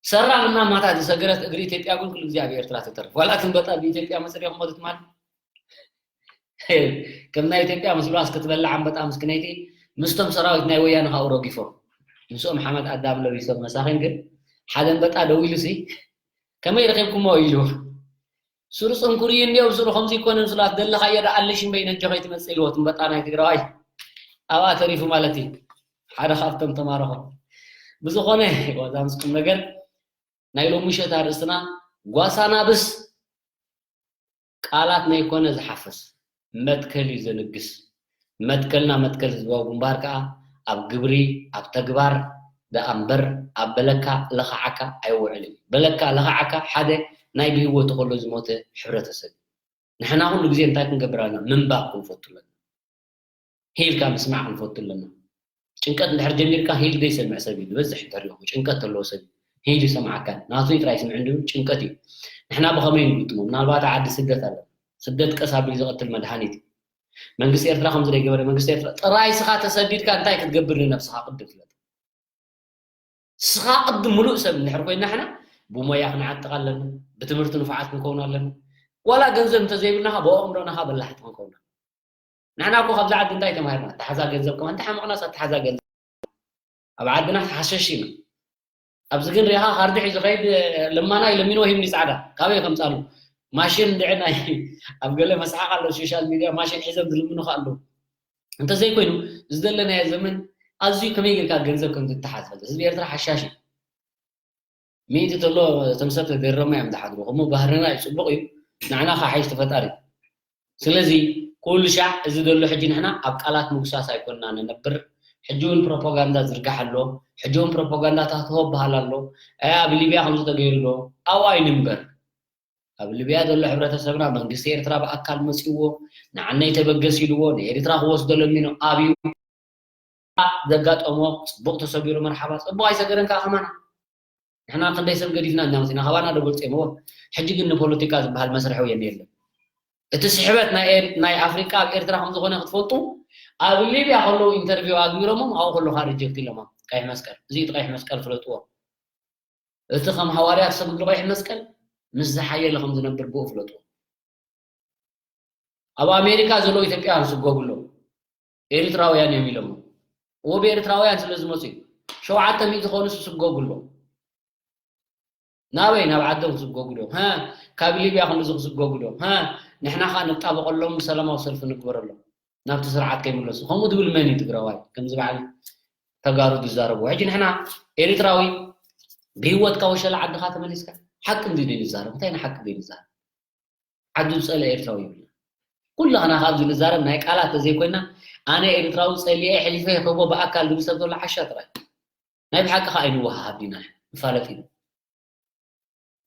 ሰራም እና ማታ ዝሰገረት እግሪ ኢትዮጵያ ግን ኩሉ ግዜ ኣብ ኤርትራ ትተርፍ። ዋላ እቲ ኣንበጣ ብኢትዮጵያ መፅእ ዲኹም ትማል? ከም ናይ ኢትዮጵያ ምስሉ ኣስክትበልዕ ኣንበጣ ምስክነይቲ ምስቶም ሰራዊት ናይ ወያነ ካብኡ ረጊፎም ምስኦም ሓመድ ኣዳም ለቢሶም መሳኺን ግን ሓደ ኣንበጣ ደው ኢሉ ሲ ከመይ ረኺብኩሞ ኢሉ ስሩ ፅንኩር እዩ እንዲዮ ስሩ ከምዚ ይኮነ ምስሉ ኣትደለኻዮ ዳ ኣለሽ እምበይ ነጆ ከይትመፅእ ኢልዎ እቲ ኣንበጣ ናይ ትግራዋይ ኣብኣ ተሪፉ ማለት እዩ ሓደ ካብቶም ተማረኾ ብዝኾነ ዋዛ ምስ ቁም ነገር ናይ ሎሚ ምሸት ኣርእስትና ጓሳ ናብስ ቃላት ነይኮነ ዝሓፍስ መትከል እዩ ዘንግስ። መትከልና መትከል ህዝባዊ ግንባር ከኣ ኣብ ግብሪ፣ ኣብ ተግባር ደኣ እምበር ኣብ በለካ ለኻዓካ ኣይውዕልን እዩ። በለካ ለኻዓካ ሓደ ናይ ብህይወቱ ከሎ ዝሞተ ሕብረተሰብ እዩ። ንሕና ኩሉ ግዜ እንታይ ክንገብር ኣለና? ምንባብ ክንፈቱ ኣለና። ሄልካ ምስማዕ ክንፈቱ ኣለና። ጭንቀት እንድሕር ጀሚርካ ሄል ዘይሰምዕ ሰብ እዩ ዝበዝሕ እንተሪኦ ጭንቀት ዘለዎ ሰብ እዩ ሄል ይሰምዓካ ናቱ ጥራይ ስምዕ እንድብል ጭንቀት እዩ ንሕና ብኸመይ ንግጥሞ ምናልባት ዓዲ ስደት ኣለና ስደት ቀስ ኣቢሉ ዝቐትል መድሃኒት እዩ መንግስቲ ኤርትራ ከም ዝደይገበረ መንግስቲ ኤርትራ ጥራይ ስኻ ተሰዲድካ እንታይ ክትገብር ንነብስኻ ቅድም ፍለጥ ስኻ ቅድም ሙሉእ ሰብ እንድሕር ኮይና ሕና ብሞያ ክንዓጥቕ ኣለና ብትምህርቲ ንፉዓት ክንከውን ኣለና ዋላ ገንዘብ እንተዘይብልናኻ ብኣእምሮናኻ በላሕቲ ክንከውን ንሕና እኮ ካብዛ ዓዲ እንታይ ተማሂርና ኣተሓዛ ገንዘብ ከማ እንተሓመቕናስ ኣተሓዛ ገንዘብ ኣብ ዓድና ተሓሸሽ ኢና ኣብዚ ግን ሪኢኻ ካርዲ ሒዙ ከይድ ለማና ይለሚንዎ ሂብኒ ፃዕዳ ካበይ ከምፃሉ ማሽን እንድዒ ናይ ኣብ ገለ መስሓቕ ኣሎ ሶሻል ሚድያ ማሽን ሒዞም ዝልምኑኻ ኣለዉ እንተዘይኮይኑ ዝደለናዮ ዘመን ኣዝዩ ከመይ ጌርካ ገንዘብ ከም ዝተሓዝ ፈልጥ ህዝቢ ኤርትራ ሓሻሽ እዩ ሚእቲ ተሎ እቶም ሰብ ተገረማ እዮም ዝሓድሩ እሞ ባህርና እዩ ፅቡቕ እዩ ንዓና ከዓ ሓይሽ ተፈጣሪ ስለዚ ኩሉ ሻዕ እዚ ዘሎ ሕጂ ንሕና ኣብ ቃላት ምጉሳስ ኣይኮንና ንነብር ሕጂ እውን ፕሮፓጋንዳ ዝርጋሕ ኣሎ ሕጂ እውን ፕሮፓጋንዳታት ሆ በሃል ኣሎ ኣብ ሊብያ ከምዚ ተገይሩ ኣሎ ኣብኡ ኣይንንበር ኣብ ሊብያ ዘሎ ሕብረተሰብና መንግስቲ ኤርትራ ብኣካል መፅዎ ንዓነይ ተበገስ ኢልዎ ንኤርትራ ክወስዶ ለሚኑ ኣብዩ ዘጋጠሞ ፅቡቕ ተሰጊሩ መርሓባ ፅቡቕ ኣይሰገረን ከዓ ከማና ንሕና ክንደይ ሰብ ገዲፍና እኛ መፂና ካባና ዶ በልፅዮምዎ ሕጂ ግን ንፖለቲካ ዝበሃል መስርሒ ወየን የለን እቲ ስሕበት ናይ ኣፍሪቃ ኣብ ኤርትራ ከም ዝኾነ ክትፈልጡ ኣብ ሊብያ ከለዉ ኢንተርቪው ኣግቢሮሞም ኣብኡ ከለኻ ሪጀክት ኢሎማ ቀይሕ መስቀል እዚ እቲ ቀይሕ መስቀል ፍለጥዎ እቲ ከም ሃዋርያት ሰብ እግሪ ቀይሕ መስቀል ምስ ዝሓየለ ከም ዝነብር ብኡ ፍለጥዎ ኣብ ኣሜሪካ ዘለዉ ኢትዮጵያውያን ስጎጉሎም ኤሪትራውያን እዮም ኢሎም እዎ ብኤሪትራውያን ስለ ዝመፁ እዩ ሸውዓተ ሚእቲ ከውንስ ስጎጉሎም ናበይ ናብ ዓዶም ክስጎጉ ዶም ሀ ካብ ሊብያ ክንድዚ ክስጎጉ ዶም ሀ ንሕና ኸዓ ንጣበቐሎም ሰላማዊ ሰልፊ ንግበረሎም ናብቲ ስርዓት ከይምለሱ ከምኡ ዝብል መን እዩ ትግራዋይ ከምዚ በዓል ተጋሩ ዝዛረቡ ሕጂ ንሕና ኤሪትራዊ ብህይወትካ ወሸላ ዓድኻ ተመሊስካ ሓቂ እንዲ ንዛረብ እንታይ ንሓቂ ንዛረብ ዓዱ ዝፀለ ኤርትራዊ ይብልና ኩላህና ካብዚ ንዛረብ ናይ ቃላት ተዘይኮይና ኣነ ኤርትራዊ ፀሊኤ ሕሊፈ ክህቦ ብኣካል ዝብል ሰብ ዘሎ ዓሻ ጥራይ ናይ ብሓቂ ከዓ ኣይንወሃሃብ ዲና ንፋለጥ ኢና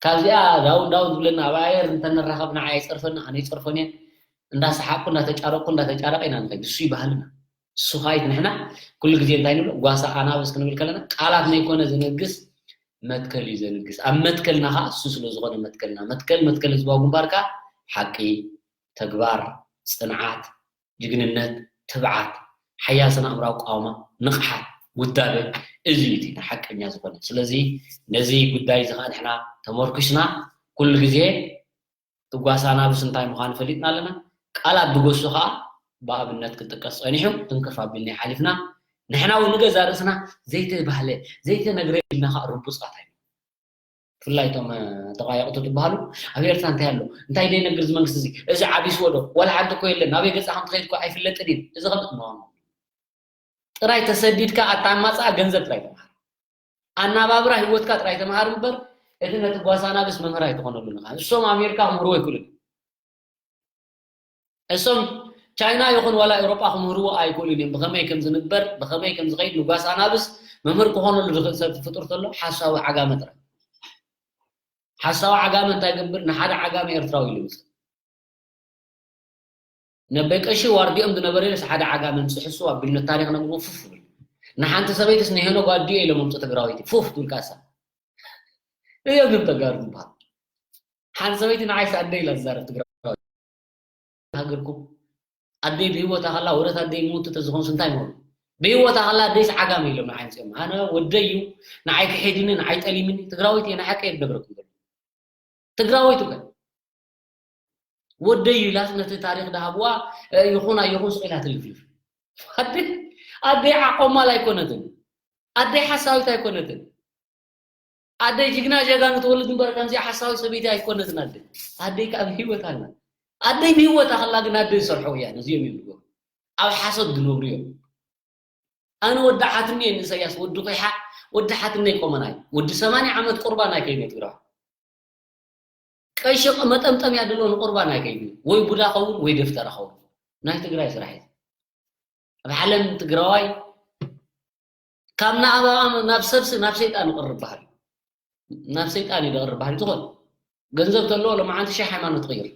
ካብዚኣ ዳውን ዳውን ዝብለና ኣብ ኣየር እንተንራኸብ ንዓ ኣይፀርፈኒ ኣነ ይፀርፎን እየ እንዳሰሓቅኩ እንዳተጫረቅኩ እንዳተጫረቀ ኢና ንኸይድ እሱ ይባህልና እሱ ካይት ንሕና ኩሉ ግዜ እንታይ ንብሎ ጓሳ ኣናብስ ክንብል ከለና ቃላት ነይኮነ ዝነግስ መትከል እዩ ዘንግስ ኣብ መትከልና ከዓ እሱ ስለ ዝኾነ መትከልና መትከል መትከል ህዝባዊ ግንባር ከዓ ሓቂ ተግባር ፅንዓት ጅግንነት ትብዓት ሓያል ስነ ኣእምራዊ ቃውማ ንቕሓት ውዳበ እዚ እዩ እቲ ሓቀኛ ዝኾነ። ስለዚ ነዚ ጉዳይ እዚ ከዓ ንሕና ተመርኩስና ኩሉ ግዜ ትጓሳናብስ እንታይ ምዃኑ ፈሊጥና ኣለና። ቃላት ድገሱ ከዓ ብኣብነት ክጥቀስ ጸኒሑ ትንክፍ ኣቢልና ሓሊፍና። ንሕና እውን ንገዛ ርእስና ዘይተባህለ ዘይተነግረ ኢልና ከዓ ርቡጻት ኣይንኹን። ብፍላይ እቶም ተቃየቕቱ ትበሃሉ ኣብ ኤርትራ እንታይ ኣሎ እንታይ ደይነግር እዚ መንግስቲ እዚ እዚ ዓቢስዎ ዶ ዋላ ሓንቲ እኮ የለን ናበይ ገጻ ከም ትኸይድ እኮ ኣይፍለጥን እዩ እዚ ከም እንዋም ጥራይ ተሰዲድካ ኣታ ማጻ ገንዘብ ጥራይ ተማሃር ኣናባብራ ህይወትካ ጥራይ ተማሃር እምበር እቲ ነቲ ጓሳ ናብስ መምህር ኣይትኾነሉ ንኻ እሶም ኣሜሪካ ክምህርዎ ይክእሉ እሶም ቻይና ይኹን ዋላ ኤውሮጳ ክምህርዎ ኣይክእሉን እዮም ብኸመይ ከም ዝንበር ብኸመይ ከም ዝኸይድ ንጓሳ ናብስ መምህር ክኾነሉ ዝኽእል ሰብ ፍጡር ተሎ ሓሳዊ ዓጋመ ጥራይ ሓሳዊ ዓጋመ እንታይ ገብር ንሓደ ዓጋመ ኤርትራዊ ኢሉ ይምጽእ ነበይ ቀሺ ዋርዲኦም ዝነበረ ኢሉስ ሓደ ዓጋመ ምጽእ ሕሱ ኣቢሉ ነቲ ታሪኽ ነግርዎ ፉፍ ይብል ንሓንቲ ሰበይትስ ንሄኖ ጓዲዮ ኢሎም ኣምጽኡ ትግራወይቲ ፉፍ ትብል ካሳ እዮ ግን ተጋሩ ዝበሃል ሓንቲ ሰበይቲ ንዓይስ ኣደ ኢላ ትዛረብ ትግራወይቲ ሃገርኩም ኣደይ ብህይወታ ከላ ወረት ኣደይ ምውት ተዝኾንስ እንታይ ምኾኑ ብህይወታ ከላ ኣደይስ ዓጋመ ኢሎም ንዓይ ኣምጺኦም ኣነ ወደይ እዩ ንዓይ ክሒድኒ ንዓይ ጠሊምኒ ትግራወይቲ እየ ንሓቂ እየ ዝነግረኩም ዘሎ ትግራወይቱ ከ ወደይ ኢላስ ነቲ ታሪኽ ድሃብዋ ይኹን ኣይኹን ስቕ ኢላ ትልፍልፍ ኣደይ ዓቆማል ኣይኮነትን ኣደይ ሓሳዊት ኣይኮነትን ኣደይ ጅግና ጀጋኑ ትወልድ እምበር ከምዚኣ ሓሳዊት ሰበይቲ ኣይኮነትን ኣደይ ኣደይ ከዓ ብህይወት ኣላ ኣደይ ብህይወት ኣኸላ ግን ኣደይ ዝሰርሖ እያ ነዚኦም እዮም ዝገብሩ ኣብ ሓሶት ዝነብሩ እዮም ኣነ ወዲ ሓትኒ እየ ንኢሳያስ ወዲ ኮይሓ ወዲ ሓትኒ ኣይቆመናይ ወዲ ሰማንያ ዓመት ቁርባን ኣይከይነ ትግራዋይ ቀይሸ መጠምጠምያ ድሎ ንቁርባን ኣይከይዱ ወይ ቡዳ ኸውን ወይ ደፍተራ ኸውን ናይ ትግራይ ስራሕ እዩ ኣብ ዓለም ትግራዋይ ካብ ንኣባባ ናብ ሰብሲ ናብ ሰይጣን ይቕርብ ባህል ናብ ሰይጣን እዩ ዝቕርብ ባህል ዝኾነ ገንዘብ ተለዎ ሎማዓንቲ ሺሕ ሃይማኖት ትቕይር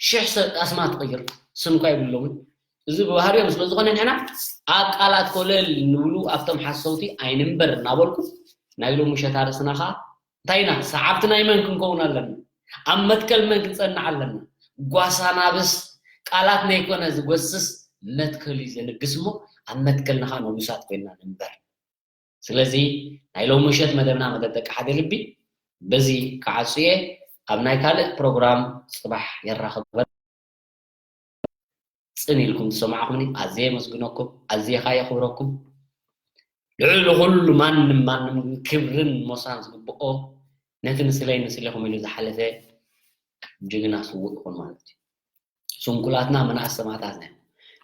ሺሕ ኣስማ ትቕይር ስምኳ ይብለውን እዚ ብባህሪኦም ስለ ዝኾነ ንሕና ኣብ ቃላት ኮለል ንብሉ ኣብቶም ሓሰውቲ ኣይንንበር እናበልኩ ናይ ሎሚ ሸታ ርእስና ከዓ እንታይ ኢና ሰዓብቲ ናይ መን ክንከውን ኣለና ኣብ መትከል መን ክንፀንዕ ኣለና ጓሳ ናብስ ቃላት ነይኮነ ዝጎስስ መትከል እዩ ዘንግስ እሞ ኣብ መትከልና ከዓ ነጉሳት ኮይና ንንበር ስለዚ ናይ ሎሚ ምሸት መደብና መደብ ደቂ ሓደ ልቢ በዚ ክዓጹ እየ ኣብ ናይ ካልእ ፕሮግራም ጽባሕ የራኽበና ጽን ኢልኩም ዝሰማዕኹምኒ ኣዝየ የመስግነኩም ኣዝየ ካ የኽብረኩም ልዕሊ ኩሉ ማንም ማንም ክብርን ሞሳን ዝግብኦ ነቲ ንስለይ ንስሌኹም ኢሉ ዝሓለፈ ጅግና ስዉእ ይኹን ማለት እዩ ስንኩላትና መናእስ ሰማእታትና እዮም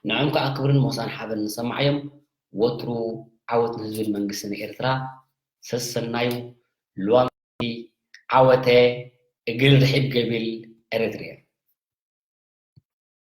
ንዕም ከዓ ክብርን ሞሳን ሓበን ንሰማዕ እዮም ወትሩ ዓወት ንህዝብን መንግስትን ኤርትራ ሰሰናዩ ልዋም ዓወተ እግል ርሒብ ገቢል ኤረትርየ